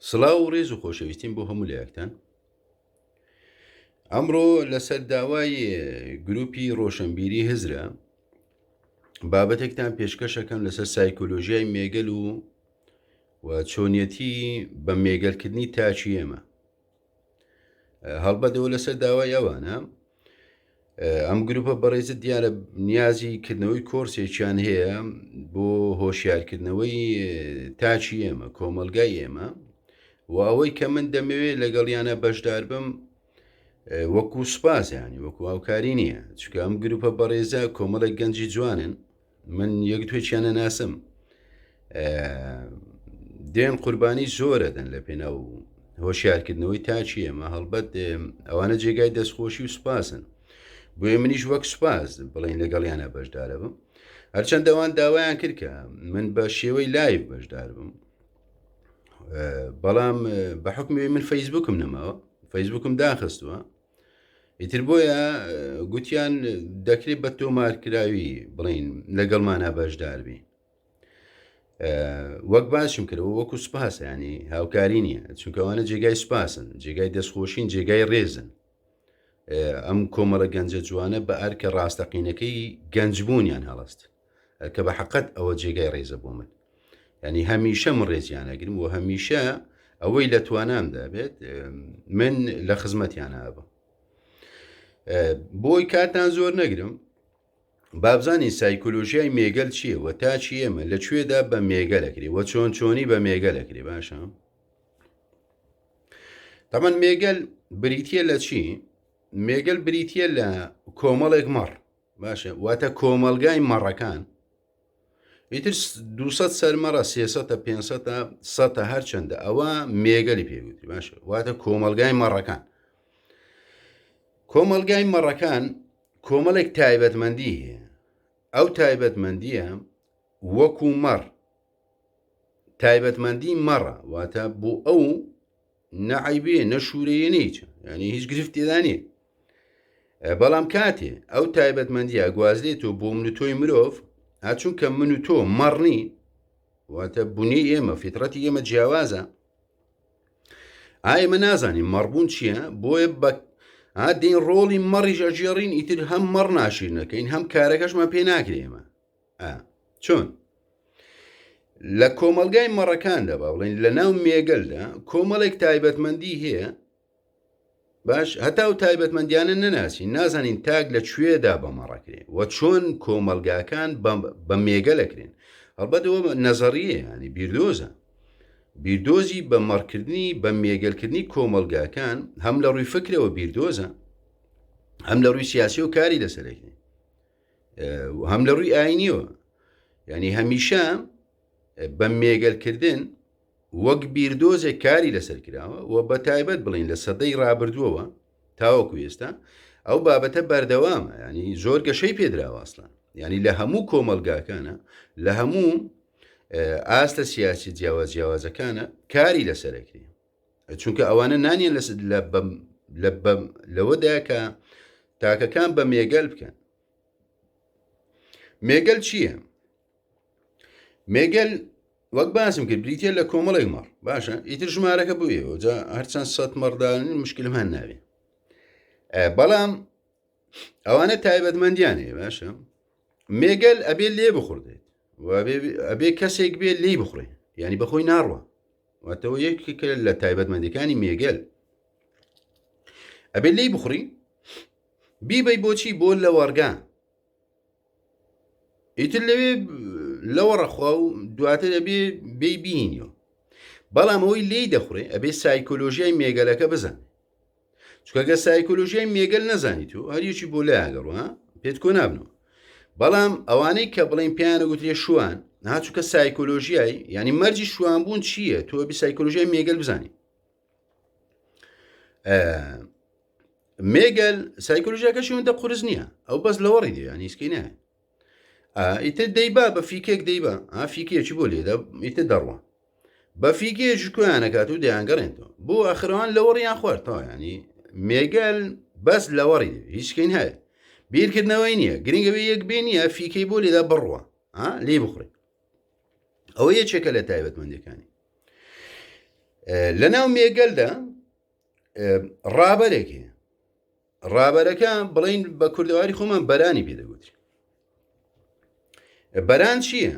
سڵاو و ڕێز و خۆشەویستیم بۆ هەموو لایەکتان. ئەمڕۆ لەسەر داوای گروپی ڕۆشنبیری هزرە بابەتێکتان پێشکەشەکەم لەسەر سایکۆلۆژیای مێگەل و و چۆنیەتی بە مێگەلکردنی تاکی ئێمە. هەڵبەت ئەوە لەسەر داوای ئەوانە ئەم گروپە بەڕێزت دیارە نیازی کردنەوەی کۆرسێکیان هەیە بۆ هۆشیارکردنەوەی تاکی ئێمە کۆمەلگای ئێمە و ئەوەی کە من دەمەوێت لەگەڵیانە بەشدار بم وەکو سوپاس ینی وەکو هاوکاری نییە چونکە ئەم گروپە بەڕێزە کۆمەڵێک گەنجی جوانن من یەک دوێکیان نەناسم دێن قوربانی زۆرە دەن لە پێناو هۆشیارکردنەوەی تاکی ئێمە هەڵبەت ئەوانە جێگای دەستخۆشی و سوپاسن بۆیە منیش وەک سوپاس بڵین لەگەڵیانە بەشدارە بم هەرچەند ئەوان داوایان کرد کە من بە شێوەی live بەشدار بم بەڵام بە حکمی من فەیسبوکم نەماوە فەیسبوکم داخستووە ئیتر بۆیە گوتیان دەکرێت بە تۆمارکراوی بڵین لەگەڵمانە بەشداربی وەک باشم کردەوە وەکو سوپاس ینی هاوکاری نییە چونکەوانە جێگای سوپاسن جێگای دەستخۆشین جێگای ڕێزن ئەم کۆمەڵە گەنجە جوانە بە ئەرکە ڕاستەقینەکەی گەنجبوونیان هەڵست کە بە حقت ئەوە جێگای ڕێزە بۆ من ینی هەمیشە من ڕێزیان ئەگرم و هەمیشە ئەوەی لە توانامدا بێت من لە خزمەتیان ئەبم بۆی کاتان زۆر نەگرم بابزانین سایکۆلۆژیای مێگەل چییە و تاچی ئێمە لە کوێدا بە مێگەلەکرێ و چۆن چۆنی بە مێگەلەکرێ باشە تەمان مێگەل بریتە لە چی مێگەل بریتە لە کۆمەڵێک مەڕ باشە واتە کۆمەلگای مەڕەکان ئیتر 200 سەر مەڕە 300 500 سەتە هەرچەندە ئەوە مێگەلی پێگوتری باشە واتە کۆمەلگای مەڕەکان کۆمەلگای مەڕەکان کۆمەڵێک تایبەتمەندی هەیە ئەو تایبەتمەندیە وەکو مەڕ تایبەتمەندی مەڕە واتە بۆ ئەو نە عەیبەیە نە شوورەیە نە هیچ یعنی هیچ گرفت تێدا نییە بەڵام کاتێ ئەو تایبەتمەندیە گوازرێتەوە بۆ من و تۆی مرۆڤ ها چونکە من و تۆ مەڕنی واتە بنی ئێمە فیتڕەتی ئێمە جیاوازە ئێمە نازانین مەڕبوون چییە بۆیە بە دین ڕۆڵی مەڕیش ئەگێڕین ئیتر هەم مەڕ ناشیر نەکەین هەم کارەکەشمان پێ ناکرێ ئێمە چۆن لە کۆمەلگای مەڕەکاندا با بڵێن لە ناو مێگەلدا کۆمەڵێک تایبەتمەندی هەیە باش هەتا و تایبەتمەندیانە نەناسین نازانین تاک لە کوێدا بە مەڕەکرێ و چۆن کۆمەلگاکان بە مێگەلەکرێن هەڵبەتەوە نەزەریە ینی بیردۆزە بیردۆزی بە مەڕکردنی بە مێگەلکردنی کۆمەلگاکان هەم لە ڕووی فکرەوە بیردۆزە هەم لە ڕووی سیاسی و کاری لەسەرەکرێ هەم لە ڕووی ئاینیەوە یعنی هەمیشە بە مێگەلکردن وەک بیردۆزێک کاری لەسەر کراوە و بە تایبەت بڵین لە سەدەی ڕابردووەوە تاوەکو ئێستا ئەو بابەتە بەردەوامە ینی زۆر گەشەی پێدراوە ئەسڵان ینی لە هەموو کۆمەلگاکانە لە هەموو ئاستە سیاسی جیاواز جیاوازەکانە کاری لەسەرەکرێ چونکە ئەوانە نانیان لەوەدا کە تاکەکان بە مێگەل بکەن مێگەل چییە؟ مێگەل وەک باسم کرد بریتە لە کۆمەڵێک مەڕ باشە ئیتر ژمارەکە بۆ ئێوە جا هەرچەند سەد مەڕدان مشکلمان ناوێ بەڵام ئەوانە تایبەتمەندیان هەیە باشە مێگەل ئەبێ لێ بخوردێت ئەبێ کەسێک بێ لی بخورێ ینی بەخۆی ناڕوە واتەوە یەکێکە لە تایبەتمەندەکانی مێگەل ئەبێ لی بخوڕی بیبەی بۆچی بۆ لەوەڕگا ئیتر لەوێ لەوەڕەخوا و دواتر ئەبێ بێی بینیەوە بەڵام ئەوەی لێی دەخورێ ئەبێ سایکۆلۆژیای مێگەلەکە بزانێ چونکە گەر سایکۆلۆژیای مێگەل نەزانیت و هەریەکی بۆ لایان گەڕوە پێت کۆ نابنەوە بەڵام ئەوانەی کە بڵین پێیانە گوترێ شوان ها چونکە سایکۆلۆژیای ینی مەرجی شوان بوون چییە تۆ بی سایکۆلۆژیای مێگەل بزانی مێگەل سایکۆلۆژیاکەشی ئەوەندە قورس نییە ئەو بەس لەوەڕی دێ ینی هیچکەی نایە ئیتر دەیبا بە فیکێک دەیبا فیکێکی بۆ لێدا ئیتر دەڕوە بە فیکێکی کویانەکات و دەیانگەڕێنەوە بۆ ئەخرەوان لەوەڕیان خوارد ینی مێگەل بەس لەوەڕی هیچکەین هەیە بیرکردنەوەی نییە گرنگەوە یەک بێ نییە فیکەی بۆ لێدا بڕوە لێ بخورێ ئەوە یەکێکە لە تایبەتمەندەکانی. لە ناو مێگەلدا ڕابەرێک هەیە ڕابەرەکە بڵین بە کوردەواری خۆمان بەرانی پێ دەگوتری بەران چییە؟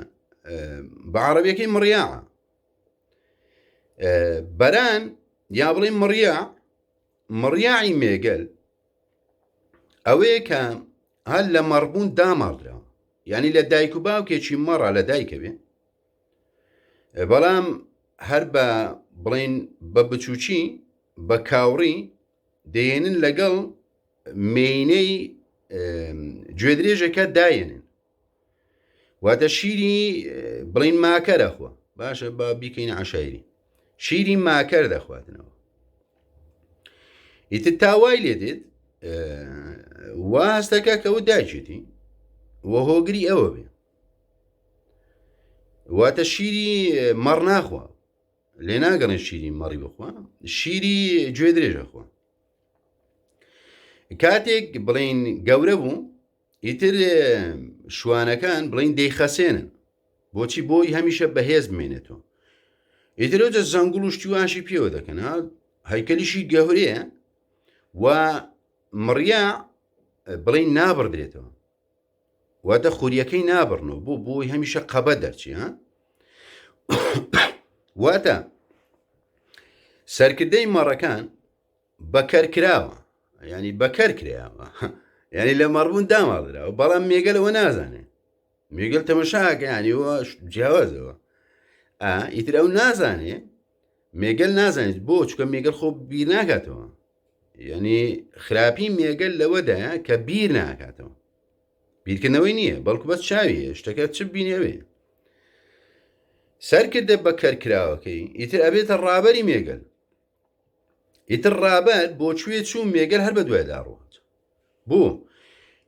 بە عربیەکەی مڕیا بەران یا بڵێ مڕیا مڕیاعی مێگەل ئەوەیە کە هەر لە مەڕبوون داماڵدراوە یعنی لە دایک و باوکێکی مەڕە لە دایکە بێ بەڵام هەر بە بڵین بە بچووکی بە کاوڕی دەیەنن لەگەڵ مێینەی گوێدرێژەکە دایەنن واتە شیری بڵین ماکەر ئەخوا باشە با بیکەین عشایری شیری ماکەر دەخواتنەوە ئیتر تا وای لێ دێت وا هەستەکە کە ئەوە دایکێتی و هۆگری ئەوە بێ واتە شیری مەڕ ناخوا لێ ناگەڕێن شیری مەڕی بخوا شیری گوێ درێژە خوا کاتێک بڵین گەورە بوو ئیتر شوانەکان بڵین دەیخەسێنن بۆچی بۆی هەمیشە بەهێز بمێنێتەوە ئیتر ئەوجە زەنگوڵ و شتیواشی پێوە دەکەن هەیکەلیشی گەورەیە و مڕیا بڵین نابڕدرێتەوە واتە خوریەکەی نابڕنەوە بۆ بۆی هەمیشە قەبە دەرچی ها واتە سەرکردەی مەڕەکان بەکەر کراوە ینی بەکەر کراوە ینی لە مەڕبوون داماڵدراوە بەڵام مێگەلەوە نازانێ مێگەل تەمەشاکە ینی جیاوازەوە ئیتر ئەو نازانێ مێگەل نازانێت بۆ چکە مێگەل خۆ بیر ناکاتەوە یعنی خراپی مێگەل لەوەدایە کە بیر ناکاتەوە بیرکردنەوەی نییە بەڵکو بەس چاوی هەیە شتەکە چ بینێوێ سەرکردە بە کەرکراوەکەی ئیتر ئەبێتە ڕابەری مێگەل ئیتر ڕابەر بۆ کوێ چوو مێگەل هەر بە دوایدا ڕوات بۆ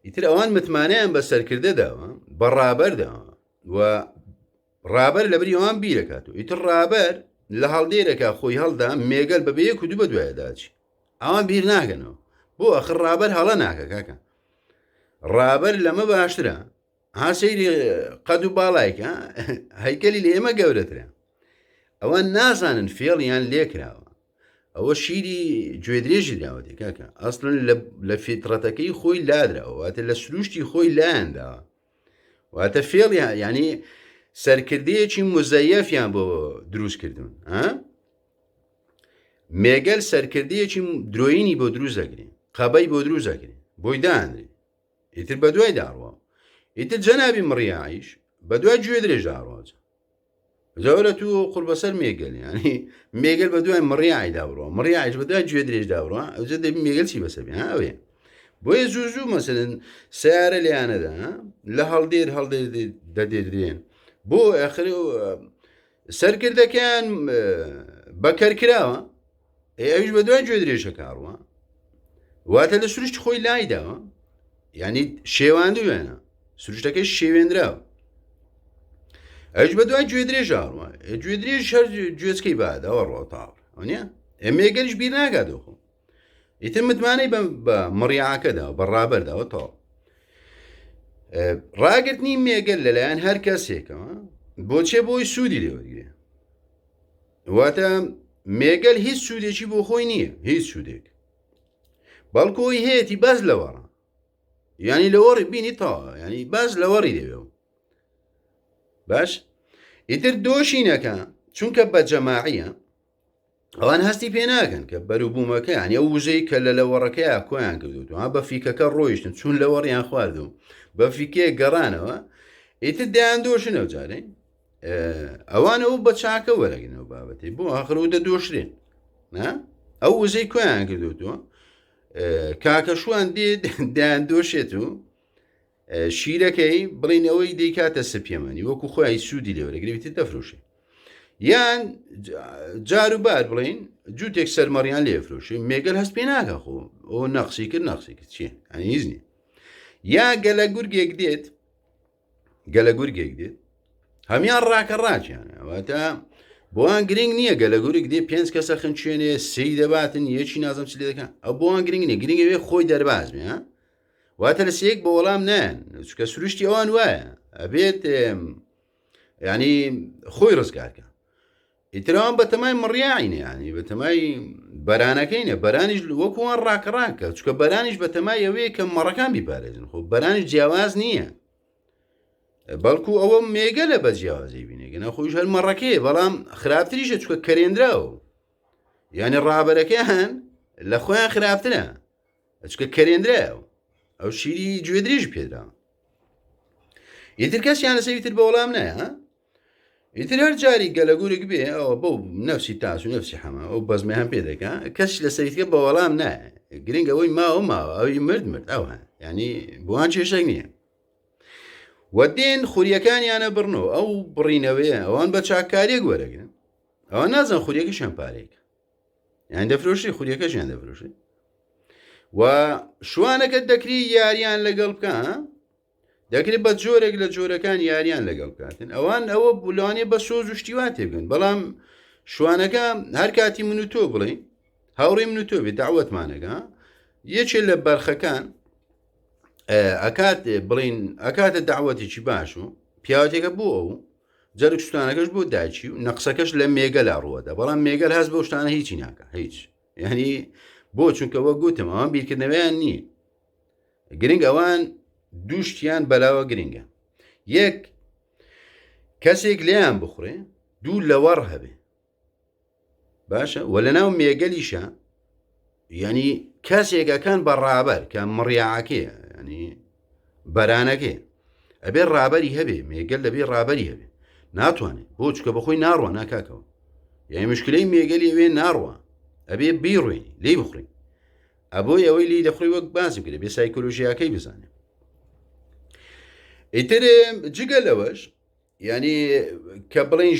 ئیتر ئەوان متمانەیان بە سەرکردە داوە بە ڕابەر داوە و ڕابەر لەبری ئەوان بیرەکات و ئیتر ڕابەر لە هەڵدێرەکە خۆی هەڵدا مێگەل بە بەیەک و دوو بە دوایداچی ئەوان بیر ناکەنەوە بۆ ئەخر ڕابەر هەڵە ناکە کاکە ڕابەر لەمە باشترە ها سەیری قەد و باڵایکە هەیکەلی لە ئێمە گەورەترە ئەوان نازانن فێڵیان لێکراوە ئەوە شیری گوێدرێژی دراوەتێ کاکە ئەسڵن لە فیتڕەتەکەی خۆی لادراوە واتە لە سروشتی خۆی لایەنداوە واتە فێڵیان ینی سەرکردەیەکی مزەیەفیان بۆ دروست کردوون مێگەل سەرکردەیەکی درۆینی بۆ دروست دەگرێ قەبەی بۆ دروست دەگرێ بۆی دانرێ ئیتر بە دوای داڕوە ئیتر جەنابی مڕیاعیش بە دوای گوێ درێژ داڕواج زۆرە تو قوربەسەر مێگەل ینی مێگەل بە دوای مڕیاعیدا بڕۆ مڕیاعیش بە دوای گوێ درێژ داڕوە ئەوجە دەبی مێگەل چی بەسەر بێ ئەوێ بۆیە زوو زوو مەسەلەن سیارە لیانەدا لە هەڵدێر هەڵدێر دەدێردرێن بۆ ئەخر سەرکردەکەیان بەکەر کراوە ئەویش بە دوای گوێ درێژەکە ڕوە واتە لە سروشت خۆی لایداوە یعنی شێواندوێنە سروشتەکەی شێوێنراوە ئەوش بە دوای گوێ درێژە ڕوە گوێ درێژ هەر گوێچکەی بادەوە ڕۆ تاوە نیە ئێمەگەریش بیر ناکاتەوە خۆ ئیتر متمانەی بە مڕیاکەدا بە ڕابەرداوە تەواو ڕاگرتنی مێگەل لەلایەن هەر کەسێکەوە بۆچێ بۆی سوودی لێوەرگێ واتە مێگەل هیچ سوودێکی بۆ خۆی نییە هیچ سوودێک بەڵکۆی هەیەی باز لەوەڕە ینی لەوەڕی بینی تاوە ینی باز لەوەڕی دەوێ باش ئیتر دۆشینەکە چونکە بە جەماعیە ئەوان هەستی پێ ناکەن کە بەروبوومەکە یانی ئەو وزەی کە لە لەوەڕەکەیا کۆیان کردووە بە فیکەکە ڕۆیشتن چون لەوەڕیان خواردو بە فیکەیە گەڕانەوە ئیتر دەیان دۆشنەوە جارێ ئەوان ئەو بە چاکە وەرەگرنەوە بابەتی بۆ ئاخر و دەدۆشرێن ئەو وزەی کۆیان کردوتووە کاکە شوان دێ دەیان دۆشێت و شیرەکەی بڵین ئەوەی دەیکاتە سپیەمەنی وەکو خۆی سوودی لێوەرەگرێت دەفرۆشێ یان جار و بار بڵین جووتێک سەرمەڕیان لێ فرۆشێ مێگەل هەست پێ ناکە خۆ ئەو نەقسی کرد نەقسی کرد چیە ئەنی هیچ نیە یا گەلە گورگێک دێت گەلە گورگێک دێت هەمیان ڕاکە ڕاکیان واتە بۆیان گرنگ نییە گەلە گورگ دێ پێنج کەسە خنچێنێ سی دەباتن یەکی نازم چ لێ دەکەن ئەو بۆیان گرنگ نییە گرنگە وێ خۆی دەرباز بێ واتە لە سێک بە وەڵام نایەن چکە سروشتی ئەوان وایە ئەبێت ینی خۆی ڕزگارکە. ئیتر ئەوان بەتەمای مڕیاعینە یانی بەتەمای بەرانەکەینە بەرانیش وەکوان ڕاکەڕاکە چکە بەرانیش بەتەمای ئەوەیە کە مەڕەکان بیپارێزن خۆ بەرانیش جیاواز نییە بەڵکو ئەوە مێگەلە بە جیاوازی بینێگەنە خۆش هەر مەڕەکەیە بەڵام خراپتریشە چکە کەرێنراوە یعنی ڕابەرەکەیان لە خۆیان خراپترە چکە کەرێنرایەوە ئەو شیری گوێدرێژ پێدرا ئیتر کەسیان لەسەوی تر بە وەڵام نایە ئیتر هەر جاری گەلەگورێک بێ ئەوە بەو نفسی تاس و نفسی حەمە ئەو بەزمیان پێ دەکا کەس لە سەریتکە بە وەڵام نایە گرنگ ئەوەی ماوە ماوە ئەوی مرد مرد ئەوە ینی بۆیان کێشێک نییە وە دێن خوریەکانیانە بڕنەوە ئەو بڕینەوەیە ئەوان بە چاکاریەک وەرەگرن ئەوە نازان خوریەکەشیان پارێک یان دەفرۆشی خوریەکەشیان دەفرۆشی و شوانەکە دەکری یاریان لەگەڵ بکە دەکرێت بە جۆرێک لە جۆرەکان یاریان لەگەڵ بکاتن ئەوان ئەوە بولانێ بە سۆز و شتیوا تێبگەن بەڵام شوانەکە هەر کاتی من و تۆ بڵێ هاوڕێ من و تۆ بێ داوەتمانەکە یەکێ لە بەرخەکان ئەکات بڵین ئەکاتە داوەتێکی باش و پیاوەتێکە بۆ ئەو جەرگ سوتانەکەش بۆ داچی و نەقسەکەش لە مێگەلا ڕووەدا بەڵام مێگەل هەست بۆ شتانە هیچی ناکە هیچ یعنی بۆ چونکە وە گوتم ئەوان بیرکردنەوەیان نییە گرنگ ئەوان دووشتیان بەلاوە گرنگە یەک کەسێک لێیان بخورێ دوو لەوەڕ هەبێ باشە وە لەناو مێگەلیشە ینی کەسێکەکان بە ڕابەر کە مڕیاعەکەیە ینی بەرانەکەی ئەبێ ڕابەری هەبێ مێگەل دەبێ ڕابەری هەبێ ناتوانێت بۆ چکە بەخۆی ناڕوە ناکاکەوە یعنی مشکلەی مێگەلی ئەوێ ناڕوە ئەبێ بیڕوێنی لێی بخڕین ئەبۆی ئەوەی لی دەخۆی وەک باسم کرد بێ سایکۆلۆژیاکەی بزانێ ئیتر جگە لەوەش یعنی کە بڵێن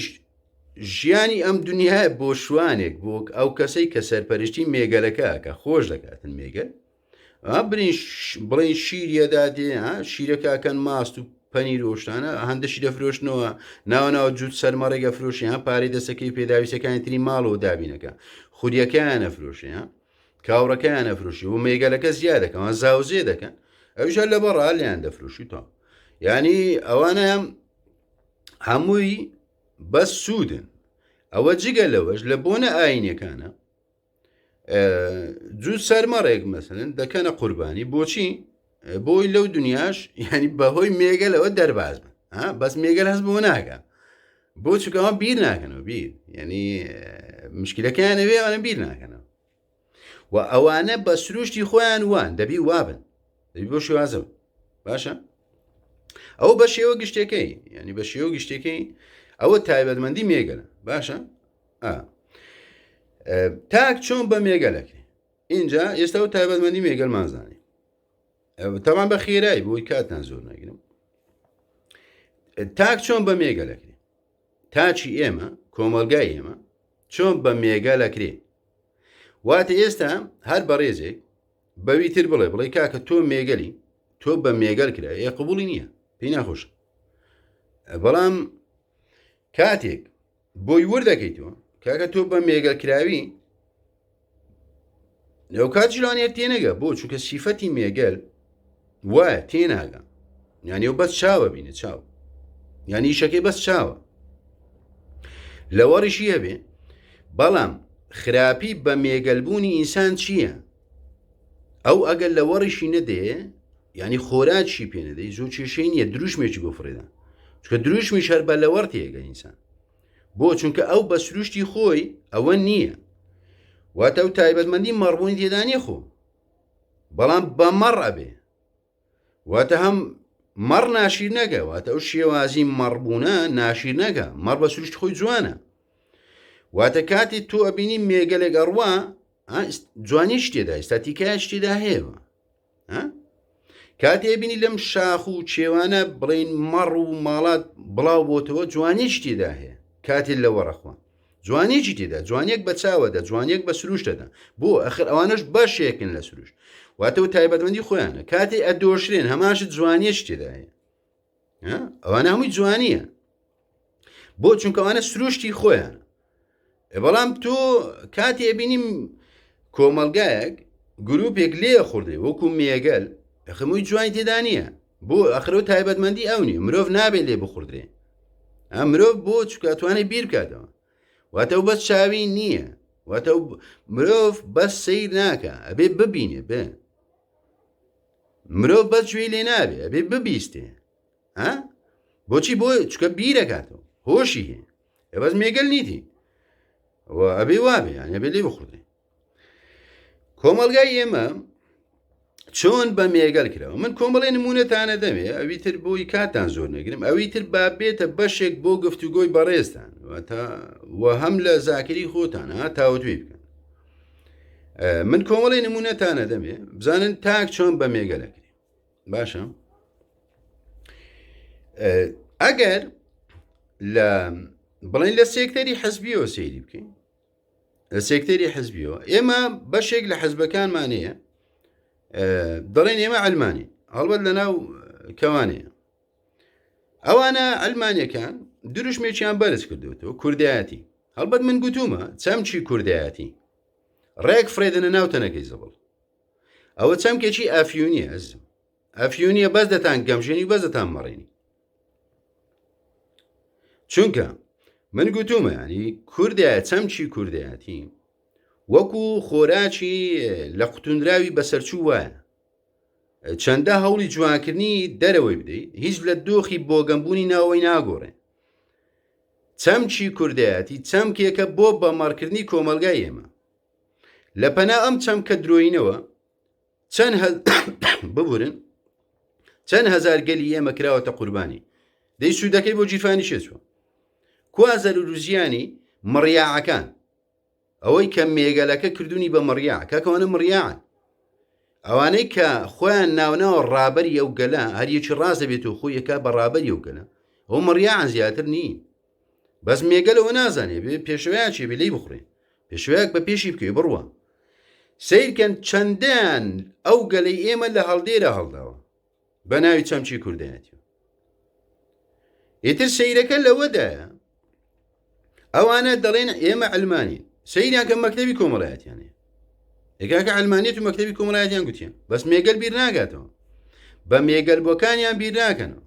ژیانی ئەم دنیای بۆ شوانێک بۆ ئەو کەسەی کە سەرپەرشتی مێگەلەکە کە خۆش دەکاتن مێگەل برین بڵێن شیریەدا دێ شیرەکەکەن ماست و پەنیر و شتانە هەندەشی دەفرۆشنەوە ناوە ناوە جووت سەرمەڕێگە فرۆشی ها پارەی دەسەکەی پێداویستەکانی تری ماڵەوە دابینەکە خوریەکەیان ئەفرۆشێ ها کاوڕەکەیان ئەفرۆشی و مێگەلەکە زیاد دەکەن وان زاوزێ دەکەن ئەویش هەر لە بەڕا لێیان دەفرۆشی تا یعنی ئەوانە هەمووی بەس سوودن ئەوە جگە لەوەش لە بۆنە ئاینەکانە جوو سەرمەڕێک مەسەن دەکەنە قوربانی بۆچی بۆی لەو دنیاش یعنی بەهۆی مێگەلەوە دەرباز بن بەس مێگەل هەست بۆ ناکە بۆ چکەوە بیر ناکەنەوە بیر یعنی مشکلەکەیان ئەوێ ئەوانە بیر ناکەنەوە و ئەوانە بە سروشتی خۆیان وان دەبی وابن دەبی بۆ شێوازە باشە ئەو بە شێوە گشتەکەی ینی بە شێوە گشتەکەی ئەوە تایبەتمەندی مێگەلە باشە تاک چۆن بە مێگەلەکەی اینجا ئێستا و تایبەتمەندی مێگەلمان زانی تەمان بە خێرایی بۆی کاتان زۆر نەگرم تاک چۆن بە مێگەلەکرێ تاچی ئێمە کۆمەلگای ئێمە چۆن بە مێگەلەکرێ واتە ئێستا هەر بەڕێزێک بەوی تر بڵێ بڵێ کاکە تۆ مێگەلی تۆ بە مێگەل کرا ئێ قبولی نییە پێی ناخۆش بەڵام کاتێک بۆی ورد دەکەیتەوە کاکە تۆ بە مێگەل کراوی لەو کات ژیرانە تێنەگە بۆ چونکە سیفەتی مێگەل وایە تێناگە یعنی و بەس چاوە بینە چاو یعنی ئیشەکەی بەس چاوە لەوەڕیشی هەبێ بەڵام خراپی بە مێگەلبوونی ئینسان چییە؟ ئەو ئەگەر لە وەڕیشی نەدێ ینی خۆراکیشی پێ نەدەی زۆر کێشەی نییە دروشمێکی بۆ فڕێدا چکە دروشمیش هەر بە لەوەڕ تێگە ئینسان بۆ چونکە ئەو بە سروشتی خۆی ئەوە نییە واتە ئەو تایبەتمەندی مەڕبوونی تێدا نییە خۆ بەڵام بە مەڕ ئەبێ واتە هەم مەڕ ناشیر نەگە واتە ئەو شێوازی مەڕبوونە ناشیر نەگە مەڕ بە سروشت خۆی جوانە واتە کاتی تۆ ئەبینی مێگەلێک ئەڕوا جوانی شتێدا ئێستاتیکای شتێدا هەیە کاتێ بینی لەم شاخ و چێوانە بڵین مەڕ و ماڵات بڵاو بۆتەوە جوانی شتێدا هەیە کاتێ لەوە ڕەخوا جوانیەکی تێدا جوانیەک بە چاوەدا جوانیەک بە سروشتەدا بۆ ئەخر ئەوانەش بەشێکن لە سروشت واتە و تایبەتمەندی خۆیانە کاتێ ئەدۆشرێن هەماشت جوانیەکی تێدایە ئەوانە هەمووی جوانیە بۆ چونکە ئەوانە سروشتی خۆیان بەڵام تۆ کاتێ ئەبینیم کۆمەلگایەک گروپێک لێ خوردێ وەکو مێگەل خمووی جوانی تێدا نییە بۆ ئەخرەوە تایبەتمەندی ئەو نیە مرۆڤ نابێت لێ بخوردرێ مرۆڤ بۆ چکاتوانێت بیر بکاتەوە. واتە و بەس چاوی نییە واتە مرۆڤ بەس سیر ناکە ئەبێ ببینێ بێ مرۆڤ بەس گوێی لێ نابێ ئەبێ ببیستێ ها بۆچی بۆ چکە بیرەکاتەوە هۆشی هەیە ئێ بەس مێگەل نیتی و ئەبێ وابێ یان ئەبێ لێ بخوڕێ کۆمەڵگای ئێمە چۆن بە مێگەل کراوە من کۆمەڵی نمونەتانە دەمێ ئەوی تر بۆی کاتان زۆر نەگرم ئەوی تر با بێتە بەشێک بۆ گفتوگۆی بەڕێزتان واتە و هەم لە زاکری خۆتان ها تاوتوێ بکەن من کۆمەڵی نمونەتانە دەمێ بزانن تاک چۆن بە مێگەلەکرێ باشە ئەگەر لە بڵین لە سێکتەری حەزبیەوە سەیری بکەین لە سێکتەری حزبیەوە ئێمە بەشێک لە حزبەکانمان هەیە دەڵێن ئێمە ئەلمانی هەڵبەت لە ناو کەوانەیە ئەوانە ئەلمانیەکان دروشمێکیان بەرز کردوێتەوە کوردایەتی هەڵبەت من گوتومە چەمکی کوردایەتی ڕێک فرێدنە ناو تەنەکەی زبڵ ئەوە چەمکێکی ئەفیونیە ئەزم ئەفیونیە بەس دەتان گەمژێنی بەس دەتان مەڕێنی چونکە من گوتومە ینی کوردە چەمکی کوردایەتی وەکو خۆراکی لە قوتونراوی بەسەرچوو وایە چەندە هەوڵی جوانکردنی دەرەوەی بدەیت هیچ لە دۆخی بۆگەمبوونی ناوەی ناگۆڕێ چەمکی کوردایەتی چەمکێکە بۆ بەمەڕکردنی کۆمەلگای ئێمە لە پەنا ئەم چەمکە درۆینەوە چەند ببورن چەند هەزار گەلی ئێمە کراوەتە قوربانی دەی سوودەکەی بۆ گیرفانی چێ چوە کوا زەرور و زیانی مڕیاعەکان ئەوەی کە مێگەلەکە کردوونی بە مڕیا کاکەوانە مڕیاعن ئەوانەی کە خۆیان ناوناوە ڕابەری ئەو گەلە هەریەکی ڕاست دەبێت و خۆی یەکا بە ڕابەری ئەو گەلە ئەو مڕیاعن زیاتر نین بەس مێگەلەوە نازانێ بێ پێشەوەیان چێ بێ لێی بخورێ پێشوەیەک بە پێشی بکەوێ بڕوا سیرکەن چەندیان ئەو گەلەی ئێمە لە هەڵدێرە هەڵداوە بە ناوی چەمکی کوردایەتی ئیتر سەیرەکە لەوەدایە ئەوانە دەڵێن ئێمە علمانین سەیریان کە مەکتەبی کۆمەڵایەتیان هەیە ئێکاکە علمانیت و مەکتەبی کۆمەڵایەتیان گوتیان بەس مێگەل بیر ناگاتەوە بە مێگەل بۆکانیان بیر ناکەنەوە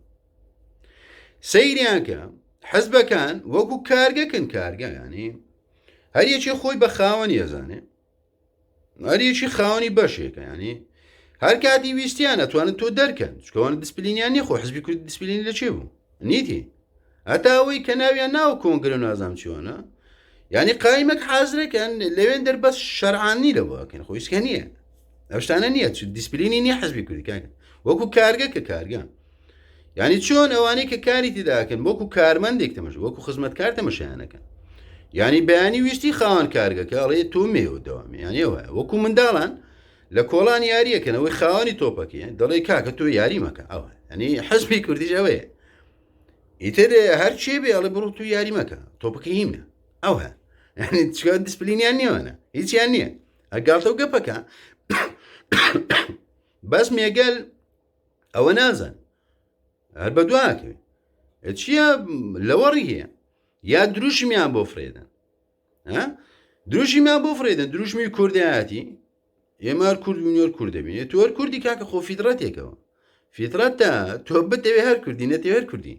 سەیریان کە حزبەکان وەکو کارگەکن کارگە ینی هەریەکی خۆی بە خاوەنی ئەزانێ هەریەکی خاوەنی بەشێکە ینی هەر کاتی ویستیان ئەتوانن تۆ دەرکەن چکەوانە دیسپلینیان نیە خۆ حزبی کورد دیسپلین لە چێ بوو نیتی هەتا ئەوەی کە ناویان ناوە کۆنگرە نازام چیوانە یعنی قایمەک حازرەکەن لەوێن دەر بەس شەرعانی لەوەکەن خۆ هیچکە نییە ئەو شتانە نییە چ دیسپلینی نییە حزبی کوردی کاکە وەکو کارگە کە کارگە یعنی چۆن ئەوانەی کە کاری تێداکەن وەکو کارمەندێک تەمەش وەکو خزمەتکار تەمەشایانەکەن یعنی بەیانی ویستی خاوەن کارگەکە ئەڵێ تۆ مێوە دەوامی یعنی وایە وەکو منداڵان لە کۆڵان یاریەکەن ئەوەی خاوەنی تۆپەکەی دەڵێ کاکە تۆ یاری مەکە ئەوە ینی حزبی کوردیش ئەوەیە ئیتر هەر چێ بێ ئەڵێ بڕۆ تو یاری مەکە تۆپەکە هیمە ئەوە یعنی چکە دیسپلینیان نیوانە هیچیان نییە ئەگاڵتە و گەپەکە بەس مێگەل ئەوە نازان هەر بە دواکەوێت چییە لەوەڕی هەیە یا دروشمیان بۆ فرێدەن دروشمیان بۆ فرێدەن دروشمی کوردایەتی ئێمە هەر کورد بووین هەر کورد دەبین تۆ هەر کوردی کاکە خۆ فیتڕەتێکەوە فیتڕەتە تۆ بتەوێ هەر کوردی نەتەوێ هەر کوردی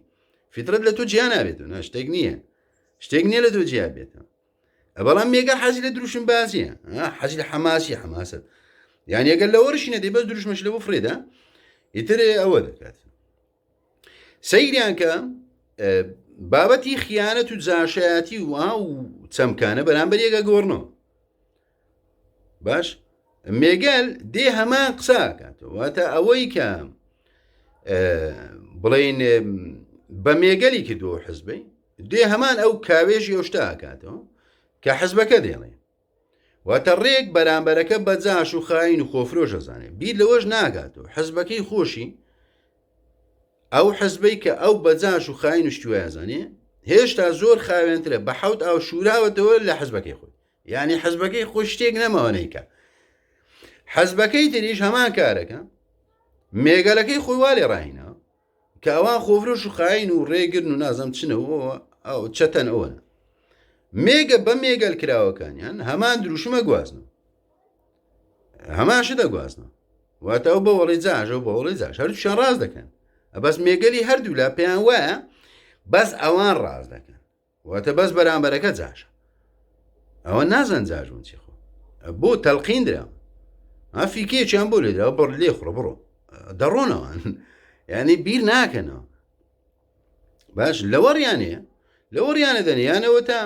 فیتڕەت لە تۆ جیا نابێتەوە نا شتێک نییە شتێک نییە لە تۆ جیا بێتەوە بەڵام مێگە حەزی لە دروشم بازیە حەزی لە حەماسی حەماسە یان ئەگەر لە وەرشی نەدەی بەس دروشمەش لە بۆ فرێدا ئیتر ئەوە دەکات سەیریان کە بابەتی خیانەت و جاشایەتی و و چەمکانە بەرامبەر یەکە گۆڕنەوە باش مێگەل دێ هەمان قساکاتەوە واتە ئەوەی کە بڵین بە مێگەلی کردووە حزبەی دێ هەمان ئەو کاوێژی ئەو شتە ئەکاتەوە کە حزبەکە دێڵێ واتە ڕێک بەرامبەرەکە بە جاش و خاین و خۆفرۆش ئەزانێ بیر لەوەش ناکاتەوە حزبەکەی خۆشی ئەو حزبەی کە ئەو بە جاش و خاین و شتوایە زانێ هێشتا زۆر خاوێنترە بە حەوت ئاو شوراوەتەوە لە حزبەکەی خۆی یعنی حزبەکەی خۆی شتێک نەماوە نیکە حزبەکەی تریش هەمان کارەکە مێگەلەکەی خۆی وا لێ ڕاهینە کە ئەوان خۆفرۆش و خاین و ڕێگرن و نازم چنەوە ئەو چەتەن ئەوەن مێگە بە مێگەل کراوەکانیان هەمان دروشمە گوازنەوە هەمان شت دەگوازنەوە واتە ئەو بەوەڵی جاژە و بەوەڵی جاش هەردووشیان ڕاست دەکەن بەس مێگەلی هەردوولا پێیان وایە بەس ئەوان ڕاست دەکەن واتە بەس بەرامبەرەکە جاشە. ئەوە نازان جاش بوون چی خۆ بۆ تەلقین درا فیکەیەکیان بۆ لێدرا بڕ لێ خوڕە بڕۆ دەڕۆنەوە یعنی بیر ناکەنەوە باش لەوەڕیانەیە لەوەڕیانە دەنێ یانەوە تا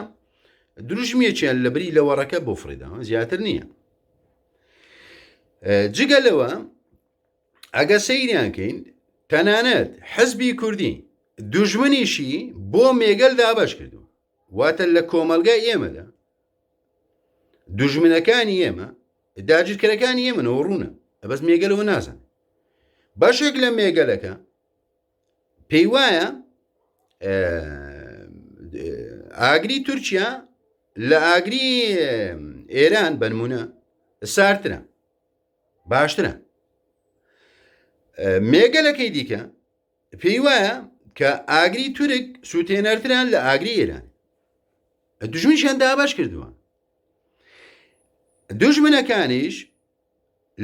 دروشمیەکیان لە بری لەوەڕەکە بۆ فڕیدا زیاتر نییە جگە لەوە ئەگە سەیریان کەین تەنانەت حزبی کوردی دوژمنیشی بۆ مێگەل دابش کردو واتە لە کۆمەلگای ئێمەدا دوژمنەکانی ئێمە داگیرکەرەکانی ئێمەەوە ڕوونە بەس مێگەلەوە نازان بەشێک لە مێگەلەکە پێی وایە ئاگری تورکیا لە ئاگری ئێران بنمونە سارترە باشترە مێگەلەکەی دیکە پێی وایە کە ئاگری تورک سووتێنەرتران لە ئاگری ئێران دژمنیشیان دابش کردووە دژمنەکانیش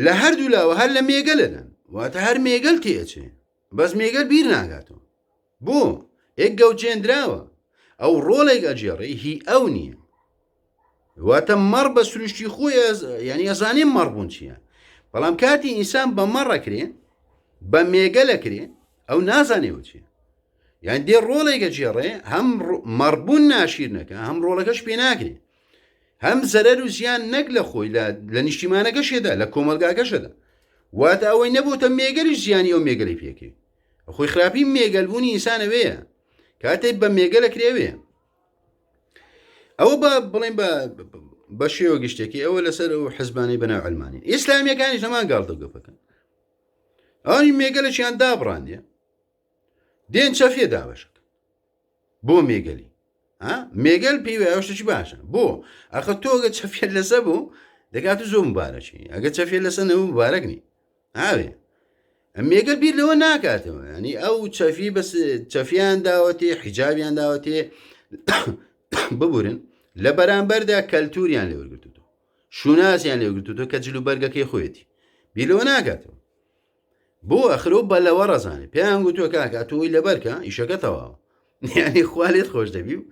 لە هەردوو لاوە هەر لە مێگەلەدەن واتە هەر مێگەل تێچێ بەس مێگەل بیر ناگاتەوە بۆ ئێک گەوجێندراوە ئەو ڕۆڵێک ئەگێڕێ هی ئەو نییە واتە مەڕ بە سروشتی خۆی یعنی ئەزانێ مەڕ بوون چییە بەڵام کاتی ئینسان بە مەڕەکرێ بە مێگەلەکرێ ئەو نازانێەوە چیە یان دێ ڕۆڵێکە جێڕێ هەم مەڕبوون ناشیرنەکە هەم ڕۆڵەکەش پێ ناکرێ هەم زەرەر و زیان نەک لە خۆی لە نیشتیمانەکەشێدا لە کۆمەلگاکەشەدا واتە ئەوەی نەبووتە مێگەلیش زیانی ئەو مێگەلی پێکەی خۆی خراپی مێگەلبوونی ئینسانەوەیە کاتێک بە مێگەلە کرێوێ ئەوە بە بڵێن بە بە شێوە گشتێکی ئەوە لەسەر ئەو حزبانەی بەناو علمانی ئیسلامیەکانیش هەمان گاڵتە گەپەکەن ئەوانی مێگەلەکیان دابڕاندە دێن چەفیە دابەشەکە بۆ مێگەلی مێگەل پێی وایە شتێکی باشە بۆ ئەخە تۆ ئەگە چەفیە لەسە بوو دەکات و زۆر مبارەکی ئەگە چەفیە لەسە نەبوو مبارەک نی ئاوێ مێگەل بیر لەوە ناکاتەوە ینی ئەو چەفی بەس چەفیان داوەتێ حیجابیان داوەتێ ببورن لە بەرامبەردا کەلتوریان لێوەرگرتووە شوناسیان لێوەرگرتووە کە جل و بەرگەکەی خۆیەتی بیر لەوە ناکاتەوە بۆ ئەخرۆ بە لەوە ڕەزانێ پێیان گوتووە کاکە تۆی لەبەرکە ئیشەکە تەواوە یعنی خوا لێت خۆش دەبی و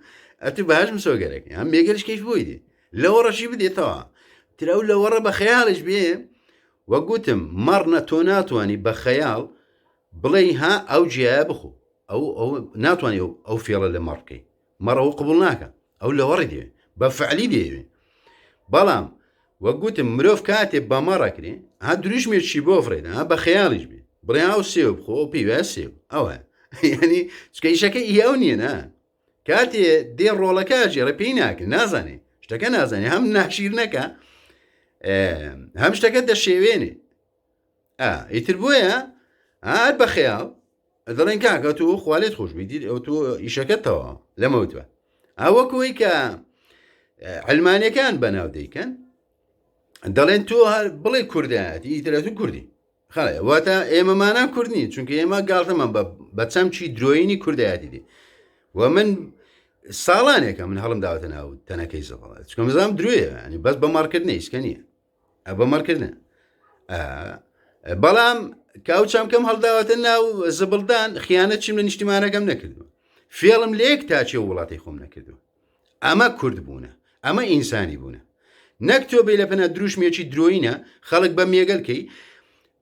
ئەتو باش مسۆگەرەکە هەم مێگەلش کەیف بۆی دێ لەوە ڕەشی بدێتەوە تر ئەو لەوەڕە بە خەیاڵش بێ وە گوتم مەڕنە تۆ ناتوانانی بە خەیاڵ بڵێ ها ئەو جیایە بخۆ ئەو ئەو ناتوانانی ئەو فێڵە لە مەڕ بکەی مەڕەوە قبول ناکە ئەو لەوەڕی دەوێ بە فعلی دەیەوێ بەڵام وەک گوتم مرۆڤ کاتێ بە مەڕەکرێ ها دروشمێکی بۆ فڕێدا ها بە خەیاڵیش بێ بڵێ ئەو سێو بخۆ ئەو پێی وایە سێو ئەوە یعنی چکە ئیشەکە ئی ئەو نییە نا کاتێ دێ ڕۆڵەکە ژێڕە پێی ناکرێ نازانێ شتەکە نازانێ هەم ناشیر نەکە هەم شتەکە دەشێوێنێ ئیتر بۆیە هەر بە خەیاڵ دەڵێن کاکە تۆ خوالێت خۆش بیدیت ئەو تۆ ئیشەکەتەوە لەمەوتوە ئەوەکەوەی کە علمانەکان بەناو دەیکەن دەڵێن تۆ هەر بڵێ کوردایەتی ئیترە تو کوردی خەڵێ واتە ئێمەمانان کورد نین چونکە ئێمە گاڵتەمان بە چەمکی درۆینی کوردایەتی دێ و من ساڵانێکە من هەڵم داوەتە ناو تەنەکەی زەڵە چکە مزام درۆیە ینی بەس بە مارکردنی ئیسکە نییە بە مەڕکردن بەڵام کە ئەو چەمکەم هەڵداوەتە ناو زبڵدان خیانەت چیم لە نیشتیمانەکەم نەکردووە فێڵم لە یەک تاچێ وڵاتی خۆم نەکردووە ئەمە کورد بوونە ئەمە ئینسانی بوونە نەک تۆ بێ لە پەنا دروشمێکی درۆینە خەڵک بە مێگەلکەی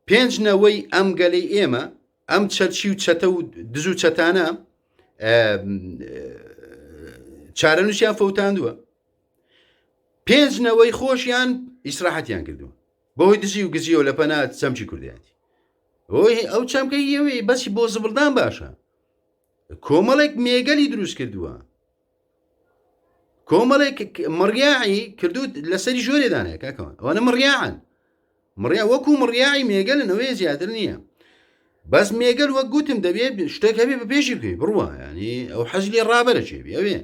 پێنج نەوەی ئەم گەلەی ئێمە ئەم چەرچی و چەتە و دز و چەتانە چارەنووسیان فەوتاندووە پێنج نەوەی خۆشیان ئیسراحەتیان کردووە بەهۆی دزی و گزیەوە لە پەنا چەمکی کوردایەتی هۆی ئەو چەمکە یەوێ بەسی بۆ زبڵدان باشە کۆمەڵێک مێگەلی دروست کردووە کۆمەڵێک مڕیاعی کردو لەسەری ژۆرێدانەیە کاکەوان ئەوانە مڕیاعن مڕیا وەکو مڕیاعی مێگەلن ئەوەیە زیاتر نییە بەس مێگەل وەک گوتم دەبێت شتێک هەبێ بە پێشی بکەی بڕوە ینی ئەو حەز لێ ڕابەرە چێبی ئەوێ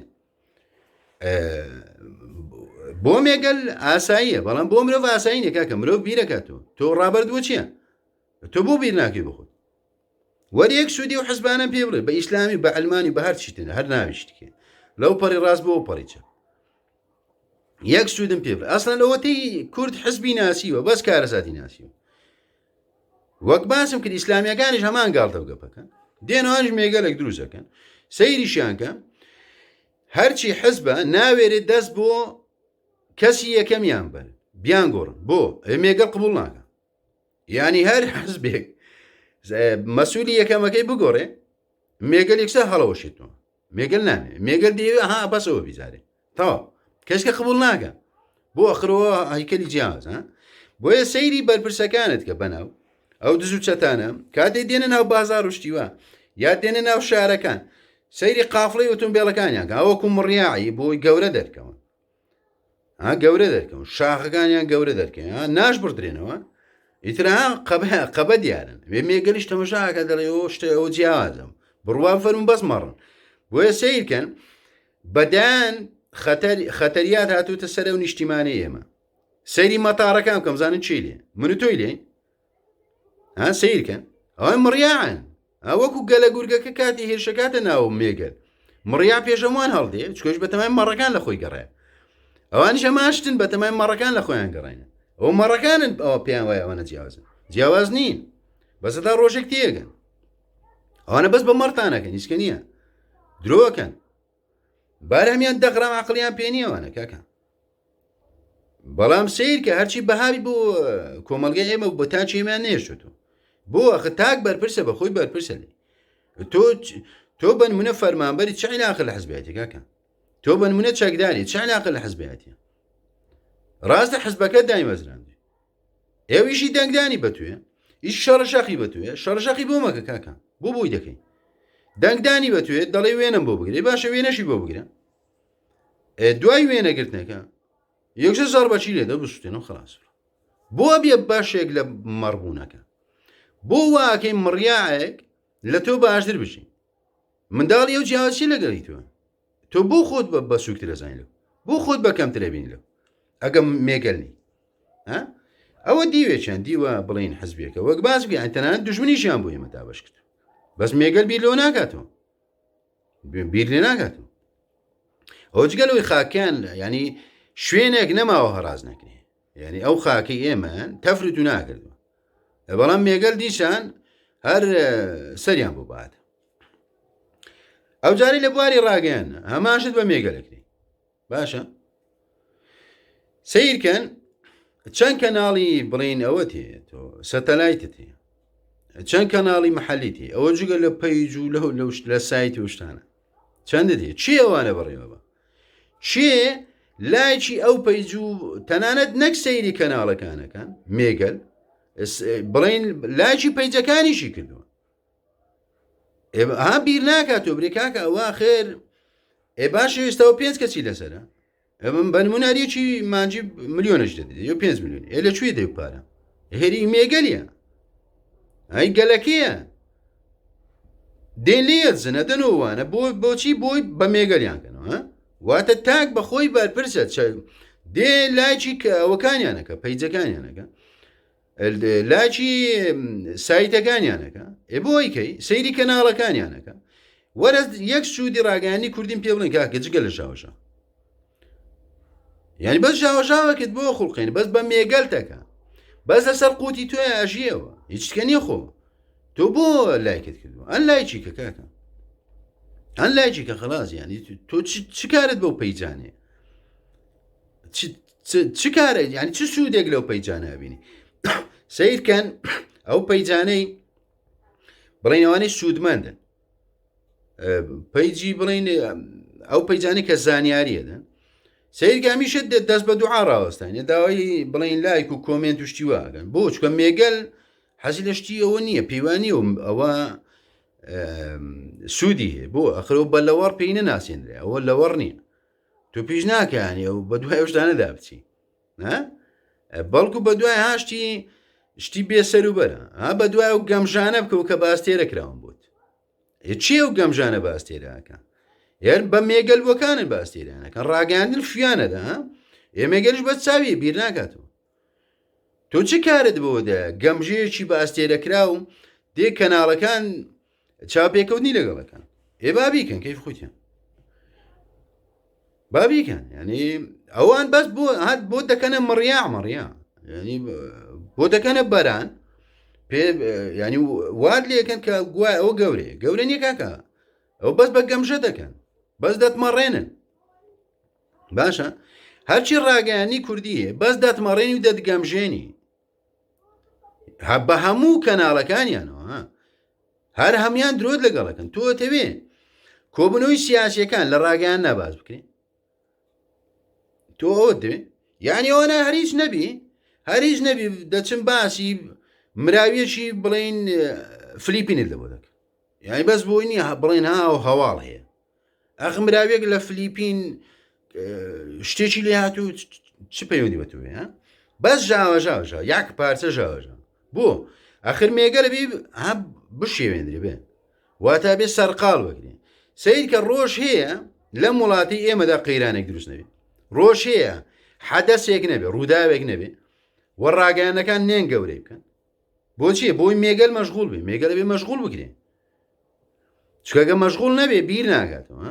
بۆ مێگەل ئاساییە بەڵام بۆ مرۆڤ ئاسایی نیە کاکە مرۆڤ بیرەکاتەوە تۆ ڕابەرت بۆ چییە تۆ بۆ بیر ناکەی بخۆت وەر یەک سوودی و حزبانم پێ بڵێ بە ئیسلامی بە ئەلمانی بە هەر چیتن هەر ناویشتکێ لەو پەڕی ڕاست بۆ پەڕی چەپ یەک سوودم پێ بڵێ ئەسڵەن لەوەتەی کورد حزبی ناسیوە بەس کارەساتی ناسیوە وەک باسم کرد ئیسلامیەکانیش هەمان گاڵتە و گەپەکە دێنوانش مێگەلێک دروست دەکەن سەیریشیان کە هەرچی حزبە ناوێرێت دەست بۆ کەسی یەکەمیان بەرن بیانگۆڕن بۆ مێگەل قبول ناکە یانی هەر حزبێک مەسوولی یەکەمەکەی بگۆڕێ مێگەل یەکسەر هەڵەوەشێتەوە مێگەل نامێ مێگەل دەیەوێ ها بەسەوە بیزارێ تەواو کەسکە قبول ناکە بۆ ئەخرەوە هەیکەلی جیاواز ها بۆیە سەیری بەرپرسەکانت کە بەناو ئەو دز و چەتانە کاتێ دێنە ناو بازار و شتیوە یا دێنە ناو شارەکان سەیری قافڵی ئۆتۆمبیلەکانیان کە ئەوەکو مڕیاعی بۆی گەورە دەرکەون ها گەورە دەرکەون شاخەکانیان گەورە دەرکەن ها ناش بڕدرێنەوە ئیتر ها قەبە قەبە دیارن وێ مێگەلیش تەمەشاکە دەڵێ ئەو شتە ئەو جیاوازم بڕوا فەرموو بەس مەڕن بۆیە سیرکەن بەدان خەتەر خەتەریات هاتووتە سەر ئەو نیشتیمانەی ئێمە سەیری مەتارەکان بکەم زانن چی لێ من و تۆی لێ ها سیرکەن ئەوە مڕیاعن وەکو گەلە گورگەکە کاتی هێرشەکاتە ناو مێگەل مڕیا پێشەمان هەڵدێ چکۆش بەتەمای مەڕەکان لە خۆی گەڕێ ئەوانیش ئەماشتن بەتەمای مەڕەکان لە خۆیان گەڕێنە ئەو مەڕەکانن ئەوە پێیان وایە ئەوانە جیاوازن جیاواز نین بەسەدا ڕۆژێک تێگەن ئەوانە بەس بە مەڕتانەکەن هیچکە نییە درۆکەن بارهمیان دەغرام عقلیان پێ نییەوانە کاکە بەڵام سیر کە هەرچی بەهاوی بۆ کۆمەلگای ئێمە بۆ تاچی ئێمەیان نێشتوە بۆ ئەخە تاک بەرپرسە بە خۆی بەرپرسە لێ تۆ تۆ بەنمونە فەرمانبەری چ عیلاقە لە حزبایەتی کاکە تۆ بەنمونە چەکداری چ عیلاقە لە حزبایەتی ڕاستە حزبەکە دایمەزراندی ئێویشی دەنگدانی بەتوێ ئیش شەڕەشەقی بەتوێ شەڕەشەقی بۆ مەکە کاکە بۆ بۆی دەکەی دەنگدانی بەتوێ دەڵێ وێنم بۆ بگرێ باشە وێنەشی بۆ بگرە دوای وێنەگرتنەکە یەکسەر زەڕبەچی لێدە بسوتێنەوە خلاص بۆ بێ بەشێک لە مەڕبوونەکە بۆ واکەی مڕیاعێک لە تۆ باشتر بژی منداڵی ئەو جیاوازی لەگەڵی تۆ تۆ بۆ خۆت بە بە سوکترە زانین لەو بۆ خۆت بە کەمترە بین لەو ئەگە مێگەل نی ئەوە دیوێکیان دیوە بڵین حزبێکە وەک باس بگەیان تەنانەت دژمنیشیان بۆ ئێمە دابش کرد بەس مێگەل بیر لەوە ناکاتەوە بیر لێ ناکاتەوە ئەو جگە لەوەی خاکیان ینی شوێنێک نەماوە هەراز نەکرێ یعنی ئەو خاکەی ئێمە تەفرت و ناکردوە بەڵام مێگەل دیسان هەر سەریان بۆ بات ئەو جاری لە بواری ڕاگەیان هەماشت بە مێگەلەکری باشە سیرکەن چەند کەناڵی بڵین ئەوە تێ تۆ سەتەلایتت هەیە چەند کەناڵی محەلی تێ ئەوە جگە لە page و لەو لەو لە سایت و شتانە چەندت هەیە چی ئەوانە بەڕێوە بە چێ لایکی ئەو page و تەنانەت نەک سەیری کەناڵەکانەکان مێگەل بڵین لایکی page ەکانیشی کردووە ها بیر ناکاتەوە برێ کاکە ئەوە خێر ئێ باشە ئێستاوە پێنج کەسی لەسەرە ئەمن بە نمونە هەریەکی مانجی ملیۆنش دەدرێت یو 5 میلیۆن ئێ لە کوێ دەی پارە هێری مێگەلیە ئەی گەلەکەیە دێن لێ زنە دەنەوەوانە بۆ بۆچی بۆی بە مێگەلیان کەنەوە واتە تاک بە خۆی بەرپرسە دێ لایکی کە ئەوەکانیانەکە page ەکانیانەکە لایکی سایتەکانیانەکە ئێ بۆ ئەیکەی سەیری کەناڵەکانیانەکە وەرە یەک سوودی ڕاگەیانی کوردیم پێ بڵێن کاکە جگە لە ژاوەژا یعنی بەس ژاوەژاوەکەت بۆ خوڵقێن بەس بە مێگەلتەکە بەس لەسەر قوتی تۆی ئەژیەوە هیچ شتکە نییە خۆ تۆ بۆ لایکت کردووە ئەن لایکی کە کاکە ئەن لایکی کە خلاص یعنی تۆ چ کارت بەو page انێ چ کارە یعنی چ سوودێک لەو page انە بینی سیرکەن ئەو page انەی بڵین ئەوانەی سوودمەندن page ی بڵین ئەو page انەی کە زانیاریەدەن سیرگامیشت دەست بە دوعا ڕاوەستانە داوای بڵین لایک و comment و شتی واگەن بۆ چکە مێگەل حەزی لە شتی ئەوە نییە پێیوانی و ئەوە سوودی هەیە بۆ ئەخرەوە بە لەوەڕ پێی نەناسێنرێ ئەوە لەوەڕ نییە تۆ پیش ناکانی ئەو بە دوای ئەو شتانەدا بچی بەڵکو بە دوای هاشتی شتی بێسەر و بەرە ها بە دوای ئەو گەمژانە بکەوە کە باستێرە کراون بوت چی ئەو گەمژانە باستێراکە هێر بە مێگەلوەکانن باستێرانەکە ڕاگەاندن فیانەدا ئێمەگەلیش بە چاوی بیر ناکاتەوە تۆ چ کارت بۆ دە گەمژەیەکی بە ئەستێرەکراو دێ کەناڵەکان چاپێکەوتنی لەگەڵەکان ئێ بابیکەن کەیف خۆتیان بابیکەن ینی ئەوان بەس بۆ هات بۆ دەکەنە مڕیا مڕیا ینی بۆ دەکەنە بەران پێ ینی وات لەکەن کە گوای ئەوە گەورەیە گەورە نییە کاکە ئەو بەس بە گەمژە دەکەن بەس دەتمەڕێنن باشە هەرچی ڕاگەیانی کوردیە بەس دەتمەڕێنی و دەتگەمژێنی بە هەموو کەناڵەکانیانەوە هەر هەمان درۆت لەگەڵەکەن تۆ تەوێ کۆبنەوەی سیاسیەکان لە ڕاگەیان ناباز بکرێ تۆ ئەوە دەوێ یعنی ئەوەنە هەریچ نەبی هەریچ نەبی دەچم باسی مراویەکی بڵین فلیپینت لەبۆ دەکەن یعنی بەس بۆی نییە بڵێن ها و هەواڵ هەیە ئەخ مراویەک لە فلیپین شتێکی لێ هاتوو چ پەیوەندی بە تۆ بەس ژاوە ژاوژا یاک پارچە ژاوەژا بۆ ئەخر مێگەلە بی ها بشێوێندرێ بێ واتا بێ سەرقاڵ بکرێ سیر کە ڕۆژ هەیە لەم وڵاتی ئێمەدا قەیرانێک دروست نەبێ ڕۆژ هەیە حەدەسێک نەبێ ڕووداوێک نەبێ و ڕاگەیانەکان نێن گەورەی بکەن بۆچی بۆی مێگەل مەشغول بێ مێگەلە بێ مەشغول بکرێ چکەگە مەشغول نەبێ بیر ناکاتەوە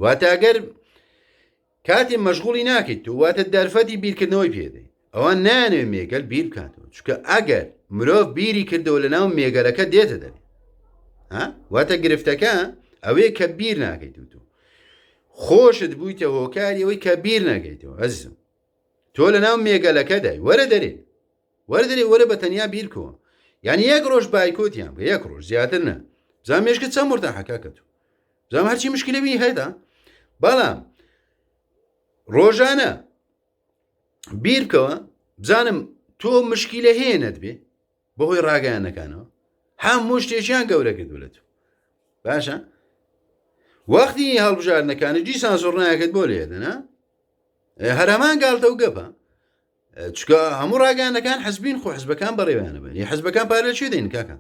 واتە ئەگەر کاتێ مەشغوڵی ناکەیت تۆ واتە دەرفەتی بیرکردنەوەی پێدەی ئەوان نانەوێ مێگەل بیر بکاتەوە چونکە ئەگەر مرۆڤ بیری کردەوە لە ناو مێگەلەکە دێتە دەرێ ها واتە گرفتەکە ئەوەیە کە بیر ناکەیت و تۆ خۆشت بوویتە هۆکاری ئەوەی کە بیر نەکەیتەوە ئەزیزم تۆ لە ناو مێگەلەکەدای وەرە دەرێ وەرە دەرێ وەرە بە تەنیا بیرکەوە یعنی یەک ڕۆژ بایکۆتیان بکە یەک ڕۆژ زیاتر نە بزان مێشکت چەند مرتاحە کاکە تۆ بزانم هەرچی مشکلە بی هەیە بەڵام ڕۆژانە بیر بکەوە بزانم تۆ مشکیلە هەیە نەتبێ بەهۆی ڕاگەیانەکانەوە هەموو شتێکیان گەورە کردو لە تۆ باشە وەختی هەڵبژاردنەکانی دیسان زۆرنایەکەت بۆ لێدەنا هەرەمان گاڵتە و گەپە چکە هەموو ڕاگەیانەکان حزبین خۆ حزبەکان بەڕێویانە بن حزبەکان پارە چێ دەین کاکە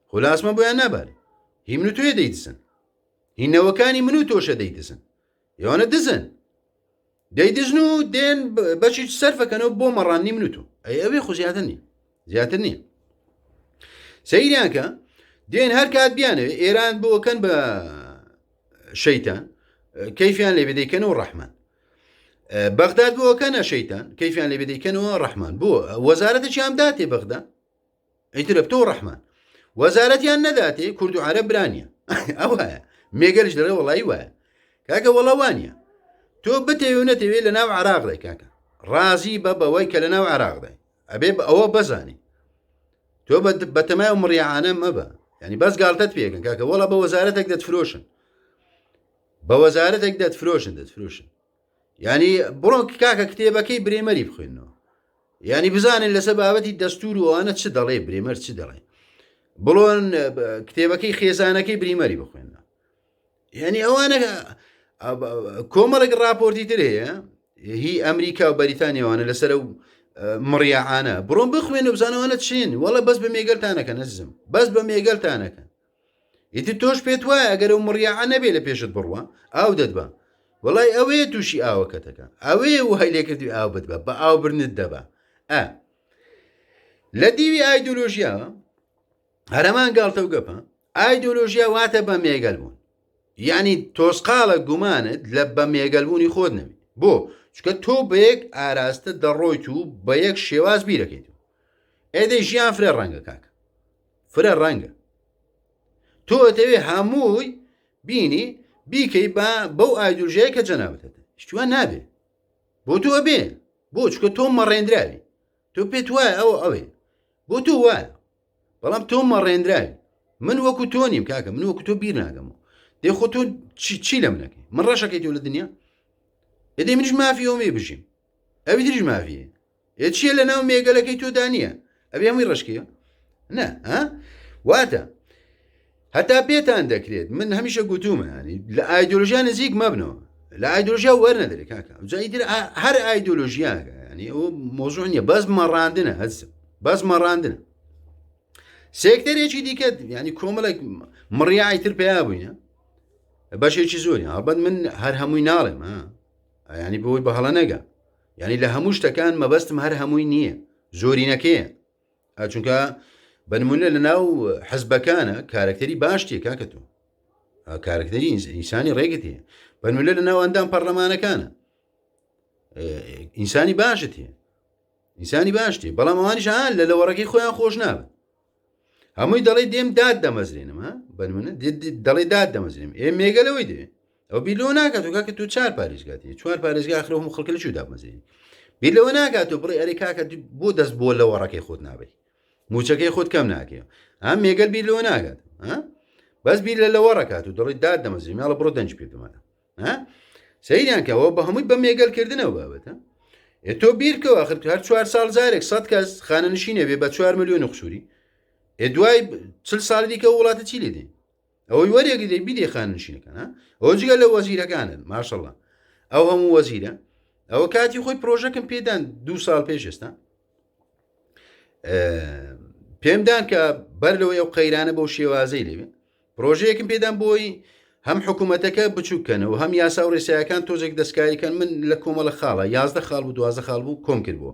خۆ لە ئاسمان بۆیان نابارێ هی من و تۆیە دەیدزن هی نەوەکانی من و تۆشە دەیدزن ئێوانە دزن دەیدزن و دێن بەشی سەرفەکەنەوە بۆ مەڕاننی من و تۆ ئەی ئەوێ خۆ زیاتر نییە زیاتر نییە سەیریان کە دێن هەر کات بیانەوێ ئێران بۆکەن بە شەیتان کەیفیان لێ بدەیکەن و ڕەحمان بەغداد بۆکەنە شەیتان کەیفیان لێ بدەیکەنەوە ڕەحمان بۆ وەزارەتێکیان داتێ بەغدا ئیتر تۆ ڕەحمان وەزارەتیان نەداتێ کورد و عەرەب برانە ئەوە مێگەلش دەڵێ وەڵی وایە کاکە وەڵا وانە تۆ بتەوێ و نەتەوێ لە ناو عراق دای کاکە ڕازی بە بەوەی کە لە ناو عراق دای ئەبێ ئەوە بەزانی تۆ بەتەمای و مڕیعانە مەبە ینی بەس گاڵتەت پێکەن کاکە وەڵا بە وەزارەتێک دەتفرۆشن بە وەزارەتێک دەتفرۆشن دەتفرۆشن یانی بڕۆن کاکە کتێبەکەی برێمەری بخوێنەوە یانی بزانن لەسەر بابەتی دەستور و ئەوانە چ دەڵێ برێمەر چ دەڵێ بڵۆن کتێبەکەی خێزانەکەی بریمەری بخوێنەوە یعنی ئەوانە کۆمەڵێک راپۆرتی تر هەیە هی ئەمریکا و بەریتانیاوانە لەسەر و مڕیاعانە بڕۆن بخوێن و بزانەوانە چین وەڵە بەس بە مێگەلتانەکە نەزم بەس بە مێگەلتانەکەن ئیتر تۆش پێت وایە ئەگەر ئەو مڕیاعە نەبێ لە پێشت بڕوا ئاو دەتبا وەڵای ئەوەیە تووشی ئاوەکەتەکە ئەوەیە وای لێکردوی ئاو بتبە بە ئاو برنت دەبا ئە لە دیوی ئایدۆلۆژیا هەرەمان گاڵتە و گەپە ئایدۆلۆژیا واتە بە مێگەل بوون یعنی تۆزقاڵە گومانت لە بە مێگەلبوونی خۆت نەبی بۆ چکە تۆ بە یەک ئاراستە دەڕۆیت و بە یەک شێواز بیرەکەیت ئێدەی ژیان فرە ڕەنگە کاکە فرە ڕەنگە تۆ ئەتەوێ هەمووی بینی بیکەی بە بەو ئایدۆلۆژیای کە جەنابت هەتە شتوان نابێ بۆ تۆ ئەبێ بۆ چکە تۆ مەڕێنراوی تۆ پێت وایە ئەوە ئەوێ بۆ تۆ وایە بەڵام تۆ مەڕێنراوی من وەکو تۆ نیم کاکە من وەکو تۆ بیر ناگەمەوە دێ خۆ تۆ چی لە منەکەی من ڕەشەکەی تۆ لە دنیا ئێدەی منیش مافی ئەومێ بژیم ئەوی تریش مافیە ئێ چییە لە ناو مێگەلەکەی تۆدا نییە ئەبێ هەمووی ڕەشکەیە نە ها واتە هەتا پێتان دەکرێت من هەمیشە گوتومە ینی لە ئایدۆلۆژیا نزیک مەبنەوە لە ئایدۆلۆژیا وەرنەدرێ کاکە جا ئیتر هەر ئایدۆلۆژیا ینی ئەو مۆزوع نییە بەس مەڕاندنە هەز بەس مەڕاندنە سێکتەرێکی دیکە ینی کۆمەڵێک مڕیای تر پیا بووینە بەشێکی زۆری هەڵبەت من هەر هەمووی ناڵێم ها ینی بۆی بە هەڵە نەگا یانی لە هەموو شتەکان مەبەستم هەر هەمووی نییە زۆرینەکەیە چونکە بە نمونە لە ناو حزبەکانە کارکتەری باش تێ کاکە تۆ کارکتەری ئینسانی ڕێگت هەیە بە نمونە لە ناو ئەندام پەرلەمانەکانە ئینسانی باشت هەیە ئینسانی باشتی بەڵام ئەوانیش لە لەوەڕەکەی خۆیان خۆش نابن هەمووی دەڵێ دێم داد دەمەزرێنم ها بنمونە دەڵێ داد دەمەزرێنم ئێ مێگەلەوەی دەوێ. ئەو بیر لەوە ناکات و کاکە تۆ چار پارێزگاتی چوار پارێزگا ئاخر هەموو خەڵکە لە کوێ دابمەزرێنی بیر لەوە ناکات و بڵێ ئەرێ کاکە بۆ دەست بۆ لەوەڕەکەی خۆت نابەی موچەکەی خۆت کەم ناکەی ها مێگەل بیر لەوە ناکات ها بەس بیر لە لەوە ڕکات و دەڵی داد دەمەزرێ ماڵە بڕۆ دەنج پێ بمانە ها سەیریان کەەوە بە هەمووی بە مێگەل کردنەوە بابەتە ئێ تۆ بیرکەوە آخر هەر چوار ساڵ جارێک سەد کەس خانەنشینە بێ بە چوار میلیۆن و قسووری ئێ دوای چل ساڵ دیکە وڵاتە چی لێ دێ ئەوەی وەرێگرێ بیدێ خانەنشینەکان ها ئەوە جگە لە وەزیرەکانن ماشەڵڵا ئەو هەموو وەزیرە ئەوە کاتی خۆی پرۆژەکەم پێدان دوو ساڵ پێش ئێستا پێمدان کە بەر لەوەی ئەو قەیرانە بەو شێوازەی لێوێ پرۆژەیەکم پێدان بۆی هەم حکوومەتەکە بچووکەنەوە هەم یاسا و ڕێسایەکان تۆزێک دەستکاریکەن من لە کۆمەڵە خاڵە یازدە خاڵ و دوازە خاڵ بوو کۆم کرد بووە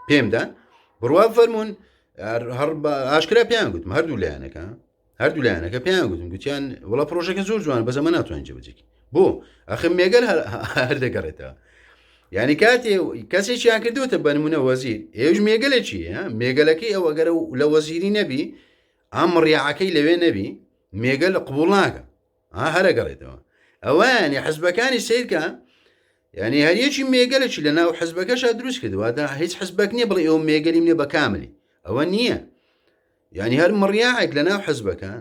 پێمدان بڕوا فەرمونون هەر ئاشکرا پێیان گوتم هەردوو لایەنەکە هەردوو لایەنەکە پێیان گوتم گوتیان وڵا پرۆژەکە زۆر جوان بەس ئەمە ناتوانین جێبەجێکی بۆ ئەخر مێگەل هەر دەگەڕێتەوە یعنی کاتێ کەسێکیان کردوتە بە نمونە وەزیر ئێوش مێگەلێکی مێگەلەکەی ئەو ئەگەرە لە وەزیری نەبی ئەم ڕیاعەکەی لەوێ نەبی مێگەل لە قبول ناکە هەرەگەڕێتەوە ئەوانی حزبەکانی سیرکە یعنی هەریەکی مێگەلێکی لە ناو حزبەکەشا دروست کردووە هیچ حزبەک نییە بڵێ ئەو مێگەلی منێ بە کاملی ئەوە نییە یانی هەر مڕیاعێک لە ناو حزبەکە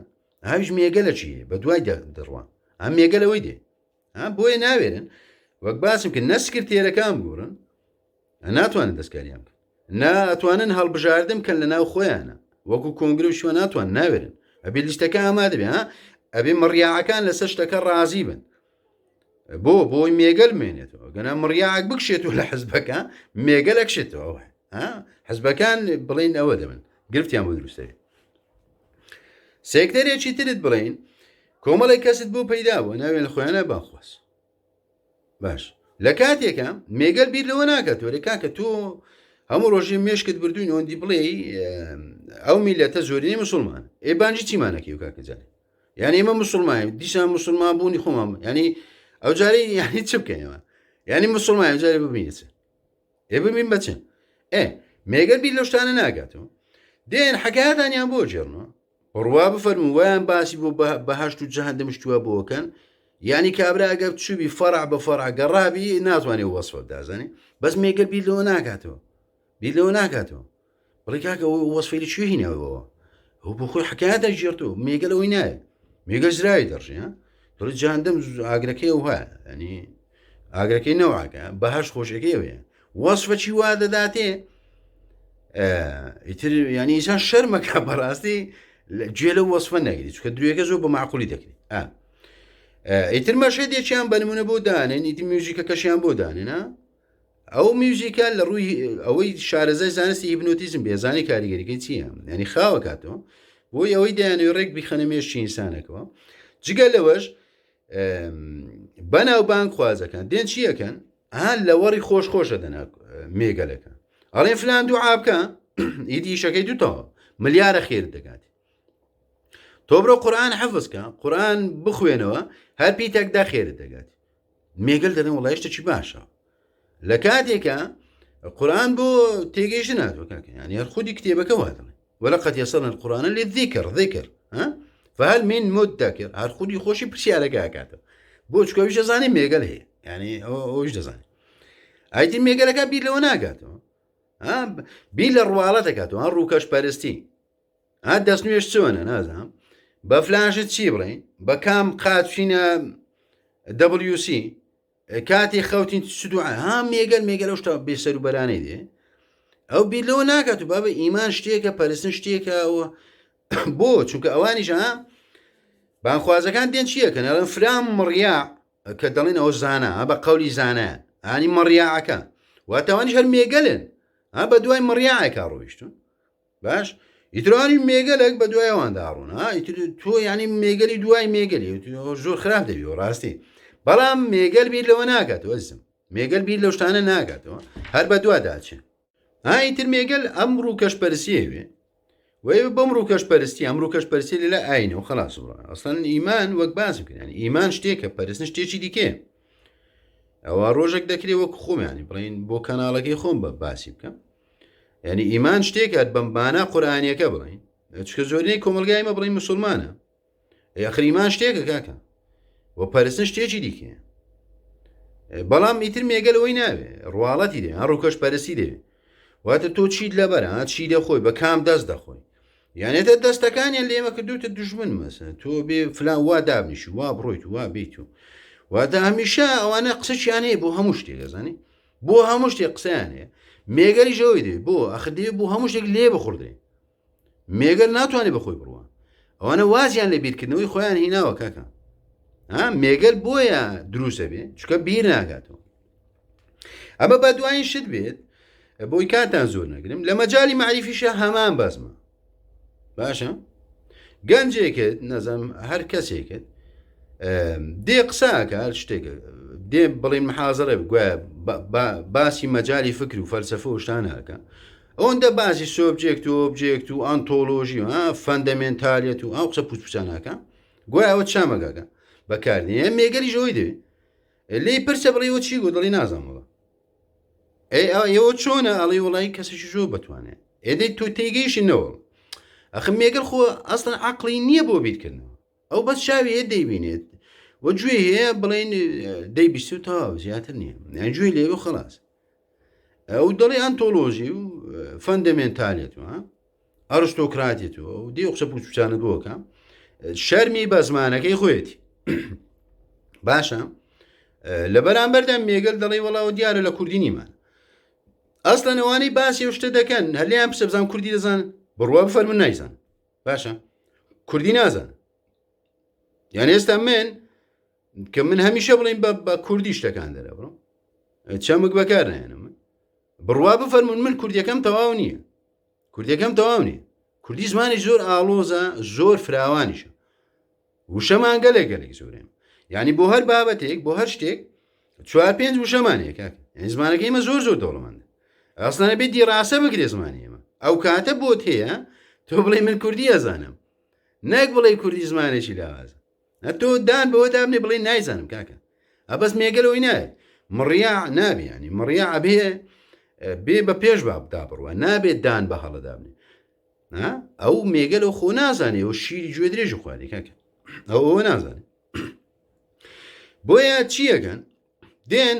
ئەویش مێگەلەکی هەیە بە دوای دەڕوا ئەم مێگەلەوەی دێ ها بۆیە ناوێرن وەک باسم کرد نە سکرتێرەکان بگۆڕن ناتوانن دەستکاریان بکەن نا ئەتوانن هەڵبژاردن بکەن لە ناو خۆیانە وەکو کۆنگرە و شوە ناتوان ناوێرن ئەبێ لیستەکە ئامادە بێ ها ئەبێ مڕیاعەکان لەسەر شتەکە ڕازی بن بۆ بۆی مێگەل مێنێتەوە گەنا مڕیاعەک بکشێتەوە لە حزبەکە مێگەل ئەکشێتەوە حزبەکان بڵین ئەوە دەبن گرفتیان بۆ دروستەوێت سێکتەرێکی ترت بڵین کۆمەڵێک کەست بۆ پەیدا بوو ناوێن خۆیانە باخواز باش لە کاتێکە مێگەل بیر لەوە ناکات تۆرێ کاکە تۆ هەموو ڕۆژی مێشکت بردوین ئەوەندی بڵێ ئەو میلەتە زۆرینەی مسلمان ئێ بانجی چیمانەکەی و کاکە جارێ یعنی ئێمە مسلمان دیسان مسلمان بوونی خۆمان ینی ئەو جارەی یعنی چ بکەینەوە یعنی مسلمان جارێ ببینێت ئێ ببین بەچن ئێ مێگەر بیر لەو شتانە ناکاتەوە دێن حەکایەتانیان بۆ جێڕنەوە ڕوا بفەرموو وایان باسی بۆ بەهشت و جەهەندەم شتووە بۆکەن یعنی کابرا ئەگەر چوبی فەرع بە فەرع گەڕابی ناتوانێت وەسفە دازانێ بەس مێگەر بیر لەوە ناکاتەوە بیر لەوە ناکاتەوە بڵێ کاکە وەسفی لە کوێ هیناوەوە ئەو بۆ خۆی حکایەتە ژێرتەوە مێگەل ئەوەی نایە مێگەل زراوی دەڕژێ دڵی جاندەم ئاگرەکەی ئەو هەیە ینی ئاگرەکەی نەوعەکە بەهش خۆشەکەی ئەوەیە وەسفەکی وا دەداتێ ئیتر ینی ئینسان شەرمەکە بەڕاستی گوێ لەو وەسفە نەگری چکە درێەکە زۆر بە معقولی دەکرێت ئیتر مەشهدێکیان بە نمونە بۆ دانێن ئیتر میوزیکەکەشیان بۆ دانێنە ئەو میوزیکە لە ڕووی ئەوەی شارەزای زانستی هیپنۆتیزم بێزانی کاریگەریەکەی چییە ینی خاوەکاتەوە بۆی ئەوەی دەیانەوێت ڕێک بیخەنە مێشکی ئینسانەکەەوە جگە لەوەش بەناو بانگ خوازەکان دێن چیەکەن ها لەوەڕی خۆش خۆشە دەنا مێگەلەکە ئەڵێن فلان دوعا بکە ئیدی ئیشەکەی دوتەوە ملیارە خێر دەگات تۆ بڕۆ قورآن حەفظکە قورآن بخوێنەوە هەر پیتێکدا خێرت دەگات مێگەل دەڵێن وڵای شتێکی باشە لە کاتێکە قورآن بۆ تێگەیشتن هاتووە کاکە یعنی هەر خودی کتێبەکە وا دەڵێ ولقد يسرنا القرآن للذكر ذكر ها فهل من مدكر هەر خودی خۆشی پرسیارەکە ئەکاتەوە بۆ چکەویش دەزانێ مێگەل هەیە یعنی ئەوش دەزانێت ئایتی مێگەلەکە بیر لەوە ناکاتەوە بیر لە ڕواڵە دەکاتەوە ڕووکەش پەرستی ها دەست نوێژ چۆنە نازانم بە فلانشت چی بڵێین بە کام قات چینە WC کاتی خەوتین چ دوعا ها مێگەل مێگەل ئەو شتە بێسەر و بەرانەی دێ ئەو بیر لەوە ناکات و بابە ئیمان شتێکە پەرستن شتێکە ئەوە بۆ چونکە ئەوانیش ها بانخوازەکان دێن چیەکەن ئەڵێن فرام مڕیا کە دەڵێن ئەوە زانا بە قەولی زانایان ئانی مڕیاعەکە واتەوانیش هەر مێگەلن ها بە دوای مڕیاعێکا ڕۆیشتون باش ئیترانی مێگەلێک بە دوای ئەوان داڕوون ها ئیتر تۆ ینی مێگەلی دوای مێگەلی زۆر خراپ دەبی و ڕاستی بەڵام مێگەل بیر لەوە ناکاتەوە ئەزم مێگەل بیر لەو شتانە ناکاتەوە هەر بە دوا داچێ ها ئیتر مێگەل ئەم ڕووکەش پەرسیەوێ وێ بەم ڕووکەش پەرستی ئەم ڕووکەش پەرستی لە ئاینە و خلاص بڕە ئەسڵەن ئیمان وەک باسم کرد ینی ئیمان شتێکە پەرستن شتێکی دیکەیە ئەوە ڕۆژێک دەکرێت وەک خۆمیانی بڵین بۆ کەناڵەکەی خۆم بە باسی بکەم یعنی ئیمان شتێکە بەم مانا قورئانیەکە بڵین چکە زۆرینەی کۆمەلگای مە بڵین مسلمانە یاخر ئیمان شتێکە کاکە و پەرستن شتێکی دیکەیە. بەڵام ئیتر مێگەل ئەوەی ناوێ، ڕواڵەتی دەوێ، ها ڕووکەش پەرستی دەوێ. واتە تۆ چیت لەبەرە، ها چی دەخۆی، بە کام دەست دەخۆی. یانێتە دەستەکانیان لێمە کردوتە دوژمن مەسە تۆ بێ فلان وا دابنیشی وا بڕۆیت وا بیت و واتە هەمیشە ئەوانە قسەشیان هەیە بۆ هەموو شتێک دەزانی بۆ هەموو شتێک قسەیان هەیە مێگەلی ژەوەی دێ بۆ ئەخر دێ بۆ هەموو شتێک لێ بخوردێ مێگەل ناتوانێت بەخۆی بڕوە ئەوانە وازیان لە بیرکردنەوەی خۆیان هیناوە کاکە ها مێگەل بۆیە دروستە بێ چکە بیر ناکاتەوە ئەمە بە دوایین شت بێت بۆی کاتان زۆر نەگرم لە مەجای معریفیشە هەمان بەزمە باشە گەنجێکت نەزم هەر کەسێکت دێ قساکە هەر شتێک دێ بڵین محازرە گوایە باسی مەجای فکر و فەلسفە و شتانەکە ئەوەندە باسی سۆبجێکت و ئۆبجێکت و ئەنتۆلۆژی و فەندەمێنتالیەت و ئەو قسە پوچ پوچانەکە گوایە ئەوە چامەگەکە بەکاردێ مێگەریش ئەوی دەوێ لێی پرسە بڵێ ئەوە چی گوت دەڵێ نازانم وەڵا ئەی ئێوە چۆنە ئەڵێ وڵی کەسێکی زۆر بتوانێت ئێدەی تۆ تێگەیشی نەوە ئەخ مێگەل خۆ ئەسڵەن عقلی نییە بۆ بیرکردنەوە ئەو بەس چاوی هەیە دەیبینێت و گوێ هەیە بڵێن دەیبیست و تەواو زیاتر نییە یان گوێی لێ و خلاص ئەو دەڵێ ئەنتۆلۆژی و فەندەمێنتالێت و ئەرستۆکراتیت و دی قسە پوچپچانە بۆکە شەرمی بە زمانەکەی خۆیەتی باشە لە بەرامبەردا مێگەل دەڵێ وەڵاوە دیارە لە کوردی نیمان ئەسڵەن ئەوانەی باسی ئەو شتە دەکەن هەلیان پسە بزان کوردی دەزان بڕوا بفەرمون نایزان باشە کوردی نازان یان ئێستا من کە من هەمیشە بڵین بە کوردی شتەکان دەرەبڕم چەمک بەکار نایەنم من بڕوا بفەرمونون من کوردیەکەم تەواو نییە کوردیەکەم تەواو نییە کوردی زمانی زۆر ئاڵۆزە زۆر فراوانیشە وشەمان گەلێک گەلێک زۆرێن یعنی بۆ هەر بابەتێک بۆ هەر شتێک چوار پێنج وشەمان هەیە کاک یعنی زمانەکەی ئێمە زۆر زۆر دەوڵەمەندە ئەسڵەن بێت دیڕاسە بکرێ زمانی ئێمە ئەو کاتە بۆت هەیە تۆ بڵێ من کوردی ئەزانم نەک بڵێ کوردی زمانێکی لاوازە تۆ دان بەوە دابنێ بڵێ نایزانم کاکە ئەبەس مێگەلەوەی نایێت مڕیا نابێ ینی مڕیا ئەبێ بێ بە پێش بابدا بڕوە نابێت دان بە هەڵەدابنێ ئەو مێگەلە خۆ نازانێ و شیری گوێ درێژ خوارێ کاکە ئەو ئەوە نازانێ بۆیە چیەکەن دێن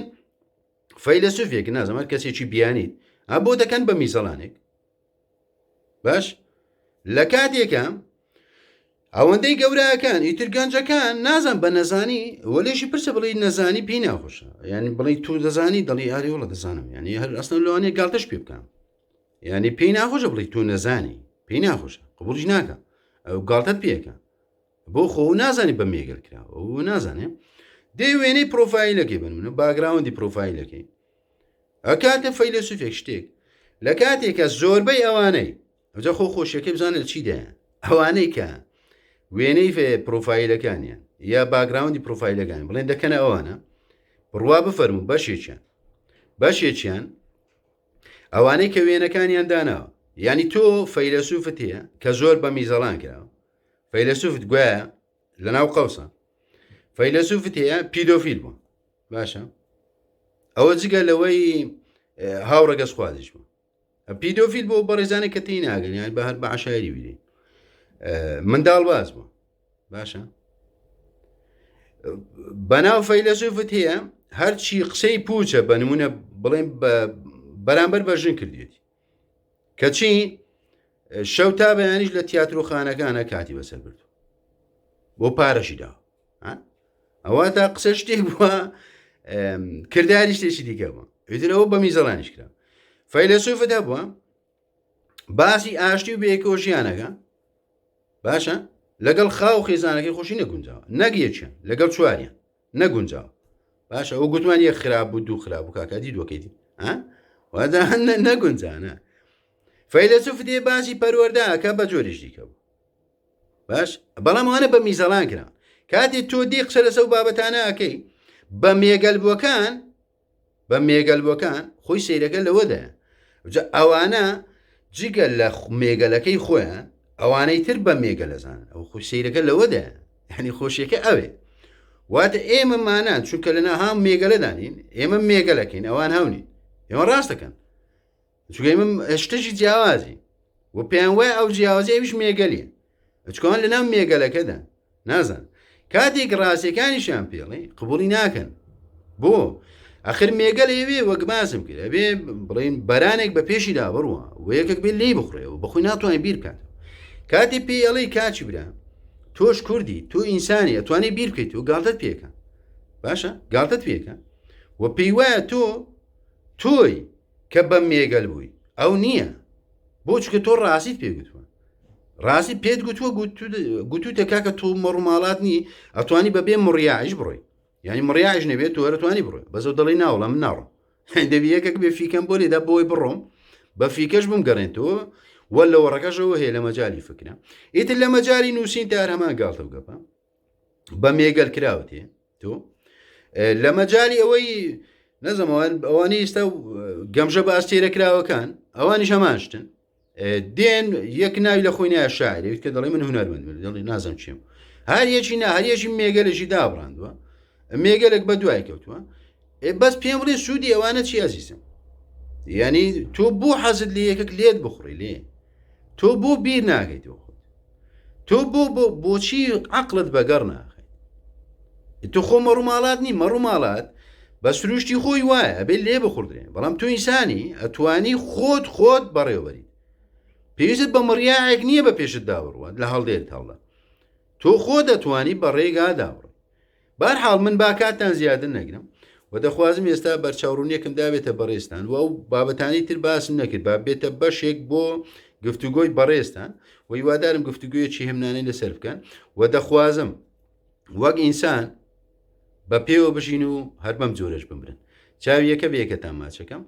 فەیلەسوفێک نازم هەر کەسێکی بیانیت ئە بۆ دەکەن بە میزەڵانێک باش لە کاتێکە ئەوەندەی گەورەکان ئیتر گەنجەکان نازان بە نەزانی وەلێشی پرسە بڵێ نەزانی پێی ناخۆشە یعنی بڵێ تو دەزانی دەڵی ئاری وڵە دەزانم یعنی هەر ئەسڵەن لەوانەیە گاڵتەش پێ بکەم یعنی پێی ناخۆشە بڵێ تۆ نەزانی پێی ناخۆشە قبوڵیش ناکە ئەو گاڵتەت پێەکە بۆ خۆ نازانی بە مێگەل کراوە ئەو نازانێ دێ وێنەی پرۆفایلەکەی بنمونە باگراوندی پرۆفایلەکەی ئەکاتە فەیلەسوفێک شتێک لە کاتێکە زۆربەی ئەوانەی ئەوجا خۆ خۆشیەکەی بزانە لە چیدایە ئەوانەی کە وێنەی پرۆفایلەکانیان یا باگراوندی پرۆفایلەکان بڵێن دەکەنە ئەوانە بڕوا بفەرموو بەشێکیان بەشێکیان ئەوانەی کە وێنەکانیان داناوە یعنی تۆ فەیلەسوفت هەیە کە زۆر بە میزەڵان کراوە فەیلەسوفت گوایە لەناو قەوسە فەیلەسوفت هەیە پیدۆفیل بوو باشە ئەوە جگە لەوەی هاوڕەگەزخوازیش بوو پیدۆفیل بۆ بەڕێزانە کە تی ناگەن یان بە هەر بە عشایری بیری منداڵ باز بوو باشە بەناو فەیلەسوفت هەیە هەرچی قسەی پوچە بە نمونە بڵێن بەرامبەر بە ژن کردێتی کەچی شەو تا بەیانیش لە تیاترۆخانەکانە کاتی بەسەر برد بۆ پارەشی دا ئەوە تا قسە شتێک بووە کرداری شتێکی دیکە بوو ئیترەوە بە میزەڵانیش کرا فەیلەسوفت هەبووە باسی ئاشتی و بێکەوە ژیانەکە باشە لەگەڵ خاو خێزانەکەی خۆشی نەگونجاوە نەک یەکیان لەگەڵ چواریان نەگونجاوە باشە ئەو گوتمان یەک خراپ بوو دوو خراپ بوو کاکە دی دووەکەی دی نەگونجانە فەیلەسوف دێ باسی پەروەردەکە بە جۆریش دیکە بوو باش بەڵام ئەوانە بە میزەڵان کرا کاتێ تۆ دی قسە لەسەر بابەتانە ئەەکەی بە مێگەل بووەکان بە مێگەلبووەکان خۆی سەیرەکە لەوەدایە جا ئەوانە جگە لە مێگەلەکەی خۆیان ئەوانەی تر بە مێگەلەزانن ئەو خۆی سەیرەکە لەوەدایە یعنی خۆشیەکە ئەوێ واتە ئێمە مانان چونکە لە ناها مێگەلەدانین ئێمە مێگەلەکەین ئەوان هەونین ئێمە ڕاستەکەن چونکە ئێمە شتێکی جیاوازی و پێیان وایە ئەو جیاوازی ئەویش مێگەلیە چکان لەناو مێگەلەکەدا نازان. کاتێک ڕاستیەکانیشیان پێڵێ قبوڵی ناکەن بۆ ئەخر مێگەل ئێوێ وەک باسم کرد ئەبێ بڵین بەرانێک بە پێشیدا بڕوە و یەکێک بێ لێی بخڕێەوە بەخۆی ناتوانێت بیر بکات کاتی پێی ئەڵێ کاچی برا تۆش کوردی تۆ ئینسانی ئەتوانی بیر بکەیت و گاڵتەت پێکە باشە گاڵتەت پێکە و پێی وایە تۆ تۆی کە بە مێگەل بووی ئەو نییە بۆ چکە تۆ ڕاستیت پێ گوتووە ڕاستی پێت گوتووە گوتوتە کاکە تۆ مەڕوماڵات نی ئەتوانی بەبێ مڕیاعیش بڕۆی یعنی مڕیاعیش نەبێت تۆ هەرتوانی بڕۆی بەزە دەڵی ناوڵە من ناڕۆم دەبی یەکێک بێ فیکەم بۆ لێدا بۆی بڕۆم بە فیکەش بم گەڕێنەوە وە لە وەڕەکەشەوە هەیە لە مەجای فکرە ئیتر لە مەجای نووسین تا هەمان گاڵتە و گەپە بە مێگەل کراوتێ تۆ لە مەجای ئەوەی نەزەمەوان ئەوانەی ئێستا گەمژە بە ئەستێرە کراوەکان ئەوانیش هەمان شتن دێن یەک ناوی لە خۆی نایە شاعری کە دەڵێ من هونەرمەند دەڵێ نازم چیم هەر یەکی نا هەر یەکی مێگەلێکی دابڕاندووە مێگەلێک بە دوای کەوتووە بەس پێم بڵێ سوودی ئەوانە چی ئازیزم یعنی تۆ بۆ حەزت لە یەکێک لێت بخڕی لێ تۆ بۆ بیر ناکەیت خۆت تۆ بۆ بۆ بۆچی عقلت بەگەڕ ناخەیت تۆ خۆ مەڕوماڵات نی مەڕوماڵات بە سروشتی خۆی وایە ئەبێ لێ بخوردرێن بەڵام تۆ ئینسانی ئەتوانی خۆت خۆت بەڕێوەبەریت پێویستت بە مڕیاعێک نییە بە پێشت داوڕوات لە هەڵدێرت هەڵدا تۆ خۆ دەتوانی بە ڕێگا داوڕ بارحاڵ من با کاتتان زیادر نەگرم و دەخوازم ئێستا بەرچاوڕوونیەکم دابێتە بەڕێزتان و ئەو بابەتانی تر باسم نەکرد با بێتە بەشێک بۆ گفتوگۆی بەڕێزتان و هیوادارم گفتوگویەکی هێمنانەی لەسەر بکەن و دەخوازم وەک ئینسان بە پێوە بژین و هەر بەم جۆرەش بمرن چاوی یەکە بە یەکەتان ماچەکەم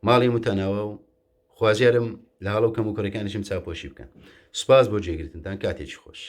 ماڵی متەناوە و خوازیارم لە هەڵە و کەم و کوڕەکانیشم چاپۆشی بکەن سپاس بۆ جێگرتنتان کاتێکی خۆش.